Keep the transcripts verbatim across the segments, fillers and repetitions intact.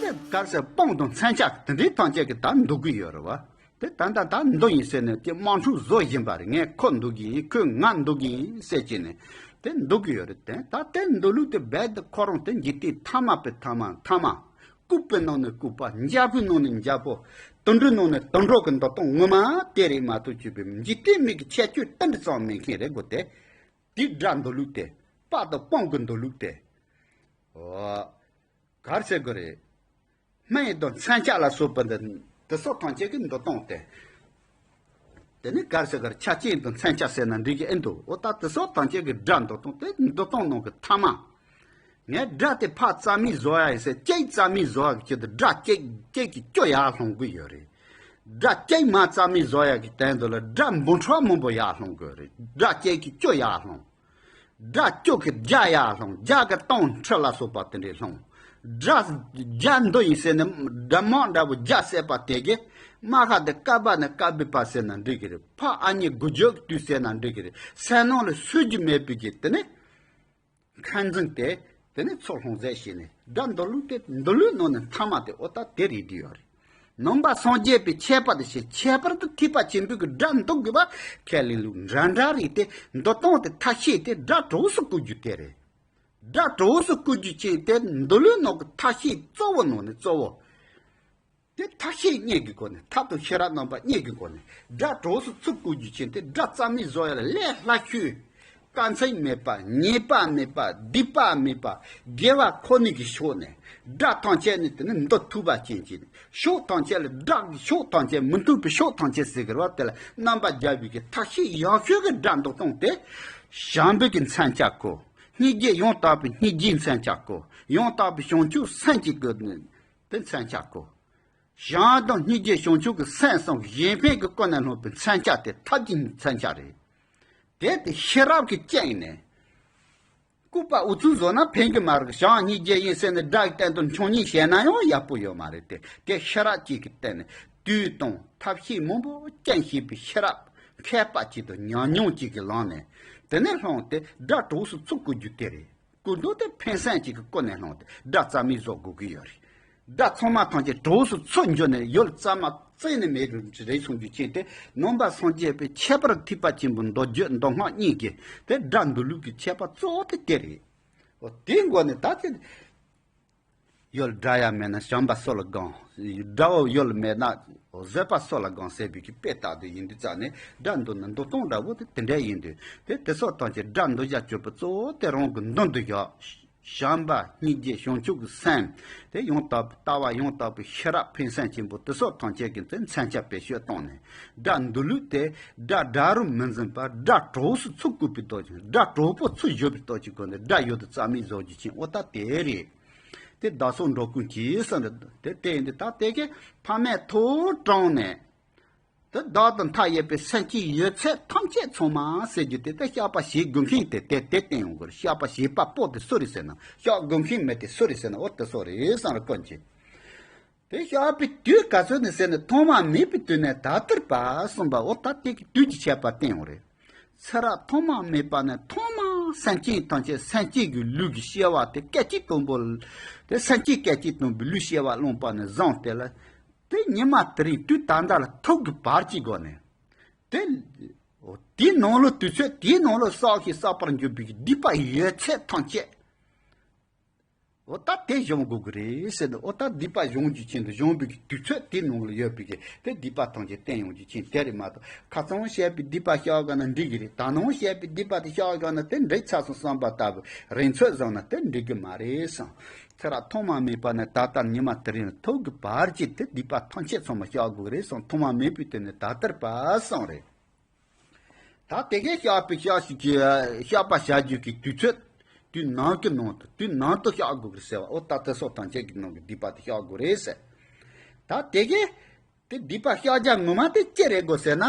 དེ་གར་ཟེར་སྤོང་དང་མཚོན་ཆ་དེ་འདྲའི་ཐམས་ཅད་ཀྱིས་ད་འདུལ་གྱི་ཡོད་རེད་བ། དེ་ད་ལྟ་ད་འདི་ཡིན་ཟེར་ནས་དེ་དམག་འཁྲུག་བཟོ་བཞིན་པ་རེད། ངས་ཁོ་འདུལ་གྱི་ཡིན། ཁོས་ང་འདུལ་གྱི་ཡིན་ཟེར་བྱས་ནས་དེ་འདུལ་གྱི་ཡོད་རེད། དེ་ད་དེ་འདུལ་ལུགས་དེ་རྦད་དེ་ཁོ་རང་དེ་འཇིག་རྟེན་ཐ་མ་པའི་ཐ་མ་ཐ་མ། ལྐུགས་པའི་ནང་ནས་ལྐུགས་པ། འཇའ་པའི་ནང་ནས་འཇའ་པོ། དུད་འགྲོའི་ནང་ནས་དུད་འགྲོ་གི་འདུལ་སྟངས་ངོ་མ་དེ་རེད་མ་གཏོགས་ཅིག་པའི་འཇིག་རྟེན་མི་གི་ཁྱད་ཆོས་ཏིལ་འབྲུ་ཙམ་མེད་མཁན་རེད་གོ། དེ་དེའི་དགྲ་འདུལ་ལུགས་དེ། དཔའ་དང་དཔུང་གི་འདུལ་ལུགས་དེ། ཨོ། ག་རེ་ཟེར་དགོས་རེད། སྨན་དང་མཚོན་ཆ་ལ་སོགས་པ་འདི་དེ་སོགས་ཐམས་ཅད་ཀྱི་འདུལ་སྟངས་དེ། དེ་ནི་ག་རེ་ཟེར་དགོས་རེད། ཆ་རྐྱེན་དང་མཚོན་ཆ་ཟེར་ན་འགྲིག་གི་ཨེ་འདུག། འོ་ད་དེ་སོགས་ཐམས་ཅད་ཀྱི་དགྲ་འདུལ་སྟངས་དེ་འདུལ་སྟངས་ནང་གི་ཐ་མ། ངས་དགྲ་དེ་ཕར་རྩ་མེད་བཟོ་ཡ་ཡིན་ཟེར། གཅིག་རྩ་མེད་བཟོ་ཡ་གི་ཆེད་དུ་དགྲ་གཅིག་གཅིག་གིས་བཅུ་ཡར་སློང་གི་ཡོད་རེད། དགྲ་གཅིག་མར་རྩ་མེད་བཟོ་ཡ་གི་དོན་དུ་ལ་དགྲ་འབུམ་ཕྲག་མང་པོ་ཡར་སློང་གི་ཡོད་རེད། དགྲ་གཅིག་གིས་བཅུ་ཡར་སློང་། དགྲ་བཅུ་གིས་བརྒྱ་ཡར་སློང་། བརྒྱ་གིས་སྟོང་ཁྲི་ལ་སོགས་པ་དེ་འདྲའི་སློང་། དགྲ་བརྒྱ་འདུལ་ཡིན་ཟེར་ནས་དགྲ་དམག་འདྲ་བོ་བརྒྱ་བསད་པ་དེ་གིས་རྨ་ཁ་དེ་བཀབ་པ་ནས་བཀབ་པའི་བར་ཟེར་ན་འགྲིག་གི་རེད། ཕར་ཨ་མྱེས་དགུ་བཅུ་གི་དུས་ཟེར་ན་འགྲིག་གི་རེད། སེམས་ནང་ལ་སུན་རྒྱུ་མེད་པའི་གི་དེ་ནི། ཁ་འཛིན་ཏེ། དེ་ནས་ཚུར་ལྷུང་ཟེར་བྱས་ནས་དགྲ་འདུལ་ལུགས་དེ་འདུལ་ལུགས་ནང་ནས་མཐའ་མ་དེ་འོ་ད་དེ་རེད་བསྡད་ཡོད་རེད། ནང་པ་སངས་རྒྱས་པའི་ཁྱད་པར་དེ་བཤད། ཁྱད་པར་དུ་ཐེག་པ་ཆེན་པོའི་གི་དགྲ་འདུལ་དགོས་པ་ཁས་ལེན་ལུགས་འདྲ་འདྲ་རེད་དེ། འདུལ་སྟངས་དེ་ཐབས་ཤེས་དེ་དགྲ་གྲོགས་སུ་བཀུར་རྒྱུ་དེ་རེད། དགྲ་གྲོགས་སུ་བཀུར་རྒྱུ་ཅན་དེ་འདུལ་ལུགས་ནང་གི་ཐབས་ཤེས་གཙོ་བོ་ནང་ནས་གཙོ་བོ། དེ་ཐབས་ཤེས་གཉིས་ཀྱི་སྒོ་ནས། ཐབས་དང་ཤེས་རབ་རྣམ་པ་གཉིས་ཀྱི་སྒོ་ནས་དགྲ་གྲོགས་སུ་ཚུར་བཀུར་རྒྱུ་ཅན་དེ་དགྲ་རྩ་མེད་བཟོ་ཡ་ལ་ལས་སླ་ཤོས། དཀའ་ཚེགས་མེད་པ། ཉེས་པ་མེད་པ། སྡིག་པ་མེད་པ། དགེ་བ་ཁོ་ནའི་གི་ཕྱོགས་ནས། དགྲ་ཐམས་ཅད་ནི་དེ་ནི་འདུལ་ཐུབ་པ་ཅན་གྱི་ཕྱོགས་ཐམས་ཅད་ལ། དགྲ་གི་ཕྱོགས་ཐམས་ཅད། མི་མཐུན་པའི་ཕྱོགས་ཐམས་ཅད་ཟེར་གི་རེད་བ། དེ་ལ་རྣམ་པར་རྒྱལ་བའི་གི་ཐབས་ཤེས་ཡག་ཤོས་ཀྱི་དགྲ་འདུལ་སྟངས་དེ། བྱམས་པའི་གི་མཚོན་ཆ་དགོས། སྙིང་རྗེ། ཡང་དག་པའི་སྙིང་རྗེའི་མཚོན་ཆ་དགོས། ཡང་དག་པའི་བྱང་ཆུབ་སེམས་ཀྱི་སྒོ་ནས་དེ་མཚོན་ཆ་དགོས། བྱམས་དང་སྙིང་རྗེ་བྱང་ཆུབ་ཀྱི་སེམས་གསུམ་གཞན་ཕན་གྱི་ཀུན་ནས་བསླངས་པའི་མཚོན་ཆ་དེ་ཐབས་ཀྱི་མཚོན་ཆ་རེད། དེ་དེ་ཤེས་རབ་ཀྱིས་བཅིངས་ནས། ལྐུགས་པ་འུ་ཚོས་བཟོས་ན་ཕན་གྱི་མ་རེད། བྱམས་སྙིང་རྗེ་ཡིན་ཟེར་ནས་དགྲ་ཡི་སྟེང་དུ་མཆོང་ཉེས་བྱས་ན་ཡང་ཡག་པོ་ཡོད་མ་རེད་དེ། དེ་ཤེས་རབ་ཅིག་གི་སྟེང་ནས་དུས་དང་ཐབས་ཤེས་མང་པོ་བསྐྱངས་བྱས་པའི་ཤེས་རབ་མཁས་པ་ཅིག་དང་ཉམས་མྱོང་ཅིག་གི་ལམ་ནས། དེ་ནས་བླངས་ཏེ་དགྲ་གྲོགས་སུ་ཚུར་བཀུར་རྒྱུ་དེ་རེད། བཀུར་འདོད་དེ་ཕན་སེམས་ཅིག་གི་ཀུན་ནས་བསླངས་ཏེ་དགྲ་རྩ་མེད་བཟོ་དགོས་ཀྱི་ཡོད་རེད། དགྲ་ཚང་མ་ཐམས་ཅད་གྲོགས་སུ་ཚུར་འཇུག་ནས་ཡུལ་རྩ་མ་རྩེ་ནས་མེད་རུ་རེད་གསུང་རྒྱུ་ཅན་དེ། ནང་པ་སངས་རྒྱས་པའི་ཁྱད་པར་ཐེག་པ་ཆེན་པོའི་མདོ་རྒྱུད་མདོ་སྔགས་གཉིས་ཀྱི་དེ་དགྲ་འདུལ་ལུགས་ཀྱི་ཁྱད་པར་གཙོ་བོ་དེ་དེ་རེད། འོ་དེའི་སྒོ་ནས་ད་དེ། ཡུལ་དགྲ་ཡང་མེད་ན་བྱམས་པ་སུ་ལ་དགང་། དགྲ་བོ་ཡུལ་མེད་ན་བཟོད་པ་སུ་ལ་དགང་ཟེར་བའི་གི་དཔེ་ལྟར་དུ་ཡིན་དུས་ཙང་ནས། དགྲ་འདུལ་ན་འདུལ་སྟངས་འདྲ་བོ་དེ་དེ་འདྲ་ཡིན་དུས། དེ་དེ་སོགས་ཐམས་ཅད་དགྲ་འདུལ་བྱ་སྤྱོད་པ་གཙོ་བོ་དེ་རང་གི་མདུན་དུ་བཞག། བྱམས་པ་སྙིང་རྗེ་བྱང་ཆུབ་ཀྱི་སེམས། དེ་ཡང་དག་པའི་ལྟ་བ། ཡང་དག་པའི་ཤེས་རབ་ཕན་སེམས་ཆེན་པོ་དེ་སོགས་ཐམས་ཅད་ཀྱི་དེ་མཚོན་ཆ་བེད་སྤྱོད་བཏང་ནས། དགྲ་འདུལ་ལུགས་དེ་དགྲ་དགྲ་རུ་མི་འཛིན་པར་དགྲ་གྲོགས་སུ་ཚུར་བཀུར་བའི་སྟོབས་ཀྱིས། དགྲ་གྲོགས་པོ་ཚུར་གཞོལ་བའི་སྟོབས་ཀྱི་སྒོ་ནས་དགྲ་ཡུལ་དུ་རྩ་མེད་བཟོ་རྒྱུ་ཅན། འོ་ད་དེ་རེད། དེ་བདག་སོགས་འགྲོ་ཀུན་གྱི་ཟེར་འདི་དེ་དེ་ཡིན་དུས། ད་དེ་གའི་ཕ་མས་ཐུགས་དྲངས་ནས། དེ་བདག་དང་མཐའ་ཡས་པའི་སེམས་ཅན་ཡོད་ཚད་ཐམས་ཅད་ཚང་མ་ཟེར་རྒྱུ་དེ། དེ་བཤགས་པ་བྱེད་དགོས་མཁན་དེ་དེ་དེ་བསྟན་ཡོང་དགོས་རེད། བཤགས་པ་བྱེད་པ་པོ་དེ་སུ་རེད་ཟེར་ན། བཤགས་དགོས་མཁན་མི་དེ་སུ་རེད་ཟེར་ན། འོ་དེ་སོགས་རེད་བསམ་རེ་ཀུན་གྱིས། དེ་བཤགས་པའི་དུས་ག་ཚོད་ནས་ཟེར་ན། ཐོག་མ་མེད་པའི་དུས་ནས་ད་ལྟར་བར་གསུངས་པ། འོ་ད་དེ་གི་དུས་ཀྱི་ཁྱད་པར་བསྟན་ཡོང་རེད། ཚེ་རབས་ཐོག་མ་མེད་པ་ནས་ཐོག་མ་སེམས་ཅན་ཐམས་ཅད་སེམས་ཅན་གྱི་ལུས་ཀྱི་སྐྱེ་བ་དེ་སྐད་ཅིག་དང་པོ་ལ། དེ་སེམས་ཅན་སྐད་ཅིག་དང་པོའི་ལུས་སྐྱེ་བ་བླངས་པ་ནས་བཟུང་སྟེ་ལ། དེ་ཉི་མ་དེ་རིང་དུས་ད་ལྟ་ལ་ཐུག་གི་བར་གྱི་སྒོ་ནས། དེ་དེའི་ནང་ལ་དུས་ཚོད་དེའི་ནང་ལ་བསགས་ཤིང་བསགས་པར་འགྱུར་བའི་སྡིག་པ་ཡོད་ཚད་ཐམས་ཅད། འོ་ད་དེ་སྦྱོང་དགོས་ཀྱི་རེད་ཟེར་ནས། འོ་ད་སྡིག་པ་སྦྱོང་རྒྱུ་ཅན་དུ། སྦྱོང་བའི་གི་དུས་ཚོད་དེའི་ནང་ལ་ཡོད་པའི་གི་དེ་སྡིག་པ་ཐམས་ཅད་བསྟན་ཡོང་རྒྱུ་ཅན་དེ་རེད་མ་གཏོགས། ཁ་སང་བཤད་པའི་སྡིག་པ་བཤགས་དགོས་ན་འགྲིག་གི་རེད། ད་ནངས་བཤད་པའི་སྡིག་པ་དེ་བཤགས་དགོས་ན་དེ་འགྲིག་ཚར་སོང་བསམ་པ་ལྟ་བུ་རིང་ཚོད་བཟུང་ན་དེ་འགྲིག་གི་མ་རེད་བསམ། ཚེ་རབས་ཐོག་མ་མེད་པ་ནས་ད་ལྟ་ཉི་མ་དེ་རིང་ཐུག་གི་བར་གྱི་དེ་སྡིག་པ་ཐམས་ཅད་ཚང་མ་བཤགས་དགོས་ཀྱི་རེད་བསམ། ཐོག་མ་མེད་པའི་དུས་ནས་ད་ལྟར་བར་བསམ་རེད། ད་དེ་གའི་བཤགས་པའི་བཤགས་ཤིག་གི་བཤགས་པ་བྱ་རྒྱུ་གི་དུས་ཚོད། དུས་ནམ་གྱི་ནང་དུ། དུས་ནམ་དུ་བཤགས་དགོས་ཀྱི་རེད་ཟེར་བ། འོ་ད་དེ་སོགས་ཐམས་ཅད་ཀྱི་ནང་གི་སྡིག་པ་དེ་བཤགས་དགོས་རེད་ཟེར། ད་དེ་གའི་དེ་སྡིག་པ་བཤགས་བྱ་ངོ་མ་དེ་ཅི་རེད་གོ་ཟེར་ན།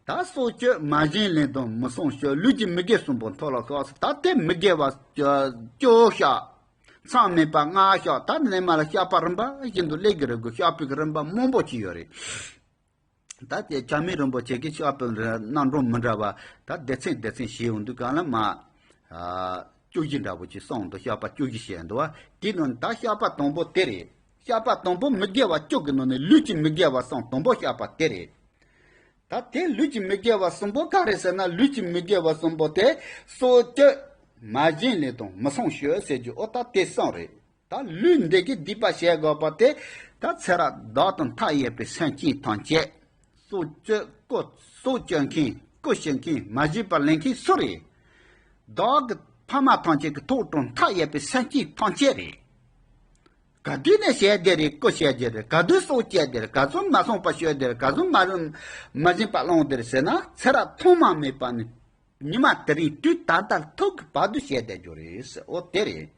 ད་སྲོག་གཅོད། མ་བྱིན་ལེན་དང་མི་བསྲུང་སྤྱོད། ལུས་ཀྱི་མི་དགེ་གསུམ་པོ་མཐོལ་ལོ་བཤགས་ཟེར། ད་དེ་མི་དགེ་བ་བཅུ་བཤགས། མཚམས་མེད་པ་ལྔ་བཤགས། ད་ནས་མར་ལ་བཤགས་པ་རིམ་པ་བཞིན་དུ་སླེབས་ཀྱི་རེད་གོ། བཤགས་པའི་གི་རིམ་པ་མང་པོ་ཅིག་ཡོད་རེད། ད་དེ་ཆགས་མེད་རིན་པོ་ཆེ་གིས་བཤགས་པའི་རྣམ་གྲངས་མི་འདྲ་བ་ད་སྡེ་ཚན་སྡེ་ཚན་བྱས་ཡོང་དུས་གང་ལ་མ། ཨ། བཅུ་བཞི་འདྲ་པོ་ཅིག་གསུངས་འདུག། བཤགས་པ་བཅུ་བཞི་བྱས་འདུག་བ། དེ་ནང་ད་བཤགས་པ་དང་པོ་དེ་རེད། བསྐལ་པ་དང་པོ་མི་དགེ་བ་བཅུ་གི་ནང་ནས་ལུས་ཀྱི་མི་དགེ་བ་གསུམ་དང་པོ་བཤགས་པ་དེ་རེད། ད་དེ་ལུས་ཀྱི་མི་དགེ་བ་གསུམ་པོ་ག་རེ་ཟེར་ན། ལུས་ཀྱི་མི་དགེ་བ་གསུམ་པོ་དེ་སྲོག་གཅོད། མ་བྱིན་ལེན་དང་མི་བསྲུང་སྤྱོད་ཟེར་རྒྱུ་ཨོ་ད་དེ་གསུམ་རེད། ད་ལུས་འདི་གི་སྡིག་པ་བཤགས་དགོས་པ་དེ་ད་ཚེ་རབས་བདག་དང་མཐའ་ཡས་པའི་སེམས་ཅན་ཐམས་ཅད། སྲོག་གཅོད་རྐུ། སྲོག་གཅོད་མཁན། རྐུ་བྱེད་མཁན། མ་བྱིན་པར་ལེན་མཁན་སུ་རེད། བདག་གི་ཕ་མ་ཐམས་ཅད་ཀྱི་ཐོག་དང་མཐའ་ཡས་པའི་སེམས་ཅན་ཐམས་ཅད་རེད། ག་དུས་ནས་བྱས་བསྡད་རེད། རྐུ་བྱས་བསྡད་རེད། ག་དུས་སྲོག་བཅད་བསྡད་རེད། ག་ཚོད་མ་བསྲུངས་པ་སྤྱོད་བསྡད་རེད། ག་ཚོད་མ་མ་བྱིན་པ་བླངས་བསྡད་རེད་ཟེར་ན། ཚེ་རབས་ཐོག་མ་མེད་པ་ནས་ཉི་མ་དེ་རིང་དུས་ད་ལྟ་ཐུག་གི་བར་དུ་བྱས་བསྡད་རྒྱུ་རེད་ཟེར། ཨོ་དེ་རེད།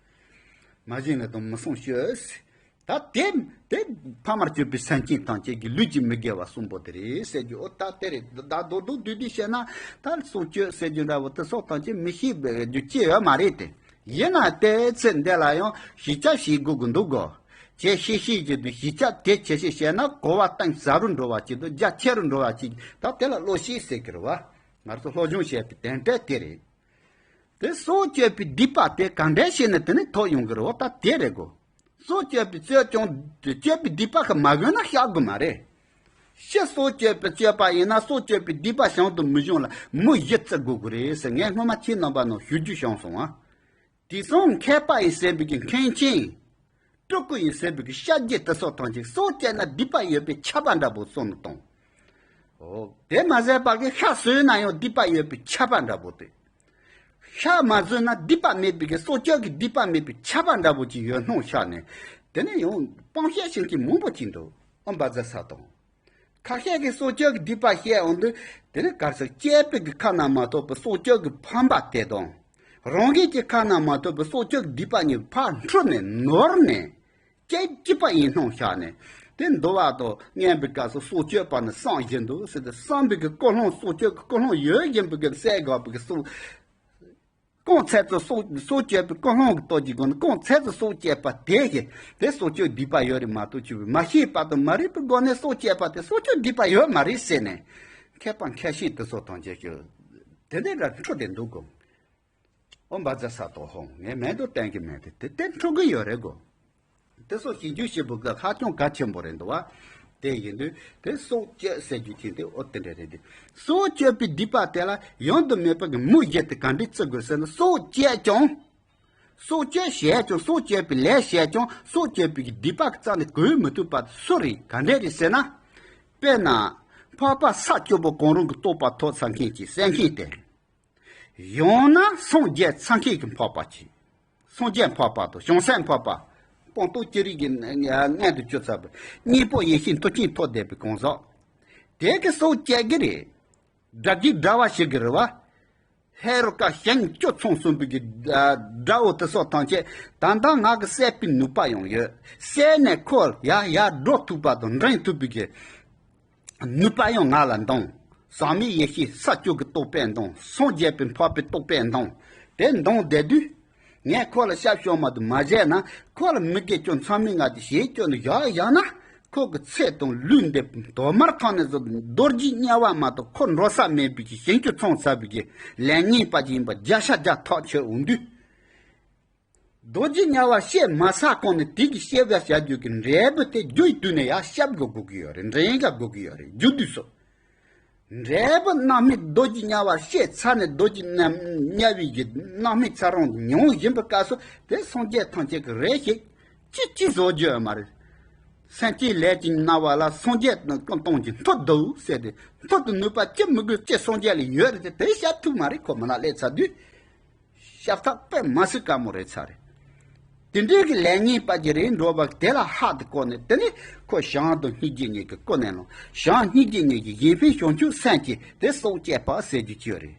མ་བྱིན་ལེན་དང་མི་བསྲུང་སྤྱོད་ཟེར། ད་དེ་དེ་ཕ་མར་གྱུར་པའི་སེམས་ཅན་ཐམས་ཅད་ཀྱི་ལུས་ཀྱི་མི་དགེ་བ་གསུམ་པོ་དེ་རེད་ཟེར་རྒྱུ་ཨོ་ད་དེ་རེད། ད་རྡོག་རྡོག་བསྡུས་བསྡུས་བཤད་ན། ད་སྲོག་གཅོད་ཟེར་རྒྱུ་འདྲ་བོ་དེ་སྲོག་ཐམས་ཅད་མི་ཤེས་པའི་རྒྱུ་ཅི་ཡོད་མ་རེད་དེ། ཡིན་ན་དེ་ཚེ་འདི་ལ་ཡང་ཞིབ་ཆ་ཞིག་དགོས་ཀྱི་འདུག་གོ། ཅེས་ཤེས་ཤེས་ཀྱི་འདུག་ཞིབ་ཆ་དེ་ཆེ་ཤེས་བཤད་ན་གོ་བ་གཏིང་ཟབ་རུ་འགྲོ་བ་ཅིག་དང་རྒྱ་ཆེ་རུ་འགྲོ་བ་ཅིག་ད་དེ་ལ་བློ་ཤེས་ཟེར་གྱི་རེད་བ། ང་ཚོ་སློབ་སྦྱོང་བྱས་པའི་དོན་དག་དེ་རེད། དེ་སྲོག་གཅོད་པའི་སྡིག་པ་དེ་ག་འདྲ་བྱས་ནས་དེ་ནས་ཐོབ་ཡོང་གི་རེད་བ། ད་དེ་རེད་གོ། སྲོག་གཅོད་པའི་སྤྱོད་ཀྱང་གཅོད་པའི་སྡིག་པ་གི་མ་གོས་ན་བཤགས་དགོས་མ་རེད། ཕྱི་སྲོག་གཅོད་པའི་སྤྱོད་པ་ཡིན་ན་སྲོག་གཅོད་པའི་སྡིག་པ་བྱང་དུ་མི་འབྱུང་ལ་མུ་བཞི་བརྩི་དགོས་ཀྱི་རེད་ཟེར། ངས་སྔོན་མ་ཁྱེད་རྣམ་པ་ནང་ཞུ་རྒྱུ་བྱུང་སོང་ཨ། དེང་སང་མཁས་པ་ཡིན་ཟེར་བའི་གི་མཁན་ཆེན། སྤྲུལ་སྐུ་ཡིན་ཟེར་བའི་གི་ཤཱཀྱ་དེ་སོགས་ཐམས་ཅད་སྲོག་བཅད་ན་སྡིག་པ་ཡོད་པའི་ཁྱབ་པ་འདྲ་པོ་བསམ་བློ་གཏོང་། ཨོ། དེ་མ་ཟད་པ་གི་ཤ་ཟོས་ན་ཡང་སྡིག་པ་ཡོད་པའི་ཁྱབ་པ་འདྲ་པོ་དེ། ཤ་མ་ཟོས་ན་སྡིག་པ་མེད་པའི་གི་སྲོག་གཅོད་ཀྱི་སྡིག་པ་མེད་པའི་ཁྱབ་པ་འདྲ་པོ་ཅིག་ཡོད་སྣང་ཤར་ནས། དེ་ནས་ཡང་སྤང་བཤད་བྱེད་མཁན་མང་པོ་ཅིག་འདུག་ཨོ་བཛྲ་ས་དང་། ཁ་ཤས་ཀྱིས་སྲོག་གཅོད་ཀྱི་སྡིག་པ་བཤད་འོང་དུས། དེ་ནི་གར་སོགས་སྐྱེས་པའི་གི་ཁ་ན་མ་ཐོ་བའི་སྲོག་གཅོད་ཀྱི་ཕམ་པ་དེ་དང་། རང་གི་གི་ཁ་ན་མ་ཐོ་བའི་སྲོག་གཅོད་ཀྱི་སྡིག་པ་གཉིས་ཕར་འཁྲུལ་ནས་ནོར་ནས། སྐྱེ་སྐྱིད་པ་ཡིན་སྣང་ཤར་ནས། དེ་འདུལ་བ་དང་མཉམ་པའི་སྐབས་སུ་སྲོག་གཅོད་པ་ནི་བསམ་བཞིན་དུ་ཟེར་ཏེ་བསམ་པའི་གི་ཀུན་སློང་སྲོག་གཅོད་ཀྱི་ཀུན་སློང་ཡོད་བཞིན་པའི་གི་སེལ་དགོས་པའི་གི་སྲོག་གང་ཚད་དུ་སྲོག་སྲོག་གཅོད་པའི་ཀུན་སློང་གི་སྟོབས་ཀྱི་སྒོ་ནས་གང་ཚད་དུ་སྲོག་བཅད་པ་དེ་ཡིས་དེ་སྲོག་གཅོད་སྡིག་པ་ཡོད་རེད་མ་གཏོགས་ཆུད་པའི་མ་ཤེས་པ་དང་མ་རིག་པའི་སྒོ་ནས་སྲོག་བཅད་པ་དེ་སྲོག་གཅོད་སྡིག་པ་ཡོད་མ་རེད་ཟེར་ནས། མཁས་པ་མཁས་ཤིང་དེ་སོགས་དང་བཅས་ཀྱི་དེ་འདྲ་འདྲ་འཁྲུལ་ཏེ་འདུག་གོ། ཨོ་བཛྲ་ས་ཏོ་ཧོ། ངས་མེད་དུ་གཏན་གྱི་མེད་དེ་དེ་དེ་འཁྲུལ་གི་ཡོད་རེད་གོ། དེ་སོགས་ཞིབ་འཇུག་བྱེད་པོ་གི་ཧ་ཅང་གལ་ཆེན་པོ་རེད་འདུག་བ། དེ་ཡིན་དུས་དེ་སྲོག་གཅོད་ཟེར་རྒྱུ་ཅིག་དེ་ཨོ་དེ་འདྲ་རེད་དེ། སྲོག་གཅོད་པའི་སྡིག་པ་དེ་ལ་ཡང་དུ་མེད་པ་གི་མུ་བཞི་དེ་ག་འདྲས་བརྩི་དགོས་ཟེར་ན། སྲོག་བཅད་ཀྱང་། སྲོག་གཅོད་བྱས་ཀྱང་། སྲོག་གཅོད་པའི་ལས་བྱས་ཀྱང་། སྲོག་གཅོད་པའི་སྡིག་པ་གི་རྩ་ནས་གོས་མི་ཐུབ་པ་སུ་རེད། ག་འདྲས་རེད་ཟེར་ན། དཔེར་ན། འཕགས་པ་ས་བཅུ་པོ་གང་རུང་གི་རྟོགས་པ་ཐོབ་ཚར་མཁན་གྱི་སེམས་ཅན་དེ། ཡང་ན་སངས་རྒྱས་ཚར་མཁན་གྱི་འཕགས་པ་ཅིག་སངས་རྒྱས་འཕགས་པ་དང་བྱང་སེམས་འཕགས་པ། སྤངས་རྟོགས་ཀྱི་རིགས་ཀྱི་མངལ་དུ་བཅུག་ཚར་བའི་གཉེན་པོ་ཡེ་ཤེས་མཐུ་ཆེན་ཐོབ་བསྡད་པའི་གང་ཟག་དེ་གི་སྲོག་བཅད་ཀྱི་རེད། དགྲ་བགེགས་དགྲ་བོ་ཞིག་གི་རེད་བ། ཧེ་རུ་ཀ་ཞིང་བཅུ་ཚང་གསུམ་པའི་གི་དགྲ་བོ་དེ་སོགས་ཐམས་ཅད་ད་ལྟ་ང་གི་བསད་པའི་ནུས་པ་ཡང་ཡོད། བསད་ནས་ཁོ་ཡར་ཡར་འགྲོ་ཐུབ་པ་དང་འདྲེན་ཐུབ་པའི་གི་ནུས་པ་ཡང་ང་ལ་འདོང་། ཟག་མེད་ཡེ་ཤེས་ས་བཅུ་གི་རྟོགས་པས་འདོང་། སངས་རྒྱས་པའི་འཕགས་པའི་རྟོགས་པས་འདོང་། དེ་འདོང་བསྡད་དུས། ངས་ཁོ་ལ་ཤ་ཤོར་མ་གཏོགས་མ་བྱས་ན། ཁོ་ལ་མི་དགེ་བཅུ་མཚམས་མེད་ལྔ་དེ་བྱེད་སྐྱོན་དུ་བཞག་བཞག་ན། ཁོ་གི་ཚེ་དང་ལུས་འདི་དོ་མར་ཐང་ནས་བཟོ་རྡོ་རྗེ་དམྱལ་བ་མ་གཏོགས་ཁོ་འགྲོ་ས་མེད་པའི་གི་ཞིང་བཅུ་ཚང་ཚར་བའི་གི་ལས་ངན་པ་ཅིག་ཡིན་པ་བརྒྱ་ཆ་བརྒྱ་ཐག་ཆོད་འོང་དུས། རྡོ་རྗེ་དམྱལ་བ་གཤེགས་མ་ཚར་གོང་ནས་དེ་གི་གཤེགས་པ་བྱ་རྒྱུ་གི་འབྲས་བུ་དེ་རྒྱུའི་དུས་ནས་ཡར་ཤབ་དགོས་དགོས་ཀྱི་ཡོད་རེད། འདྲེན་ག་དགོས་ཀྱི་ཡོད་རེད། རྒྱུ་དུས་སོ། འབྲས་བུ་རྣམ་སྨིན་རྡོ་རྗེ་དམྱལ་བ་གཤེགས་ཚར་ནས་རྡོ་རྗེ་དམྱལ་བའི་གི་རྣམ་སྨིན་ཚར་རང་དུ་མྱོང་བཞིན་པའི་སྐབས་སུ་དེ་སངས་རྒྱས་ཐམས་ཅད་ཀྱི་རེ་ཞིག་ཅི་ཅི་བཟོ་རྒྱུ་ཡོད་མ་རེད། སེམས་ཅན་ལས་ཀྱི་སྣང་བ་ལ་སངས་རྒྱས་ཀུན་སྟོང་གི་མཐུ་འདུག་ཟེར་ཏེ། མཐུ་དང་ནུས་པ་ཅི་མི་དགོས་ཅི་སངས་རྒྱས་ལ་ཡོད་རེད་དེ། དེ་བཤད་ཐུབ་མ་རེད། ཁོ་མི་ལ་སླེབས་ཚར་དུས། ཤ་ཐག་པས་མ་སྲིད་དཀའ་མོ་རེད་ཚར་རེད། དེ་འདྲའི་གི་ལས་ངན་པ་ཅིག་རེད་འགྲོ་བ་དེ་ལ་ཧ་དེ་གོ་ནས། དེ་ནས་ཁོ་བྱམས་དང་སྙིང་རྗེ་གཉིས་ཀྱི་ཀུན་ནས་བསླངས། བྱམས་སྙིང་རྗེ་གཉིས་ཀྱི་གཞན་ཕན་བྱང་ཆུབ་སེམས་ཀྱིས་དེ་སྲོག་བཅད་པ་ཟེར་རྒྱུ་ཅིག་ཡོད་རེད།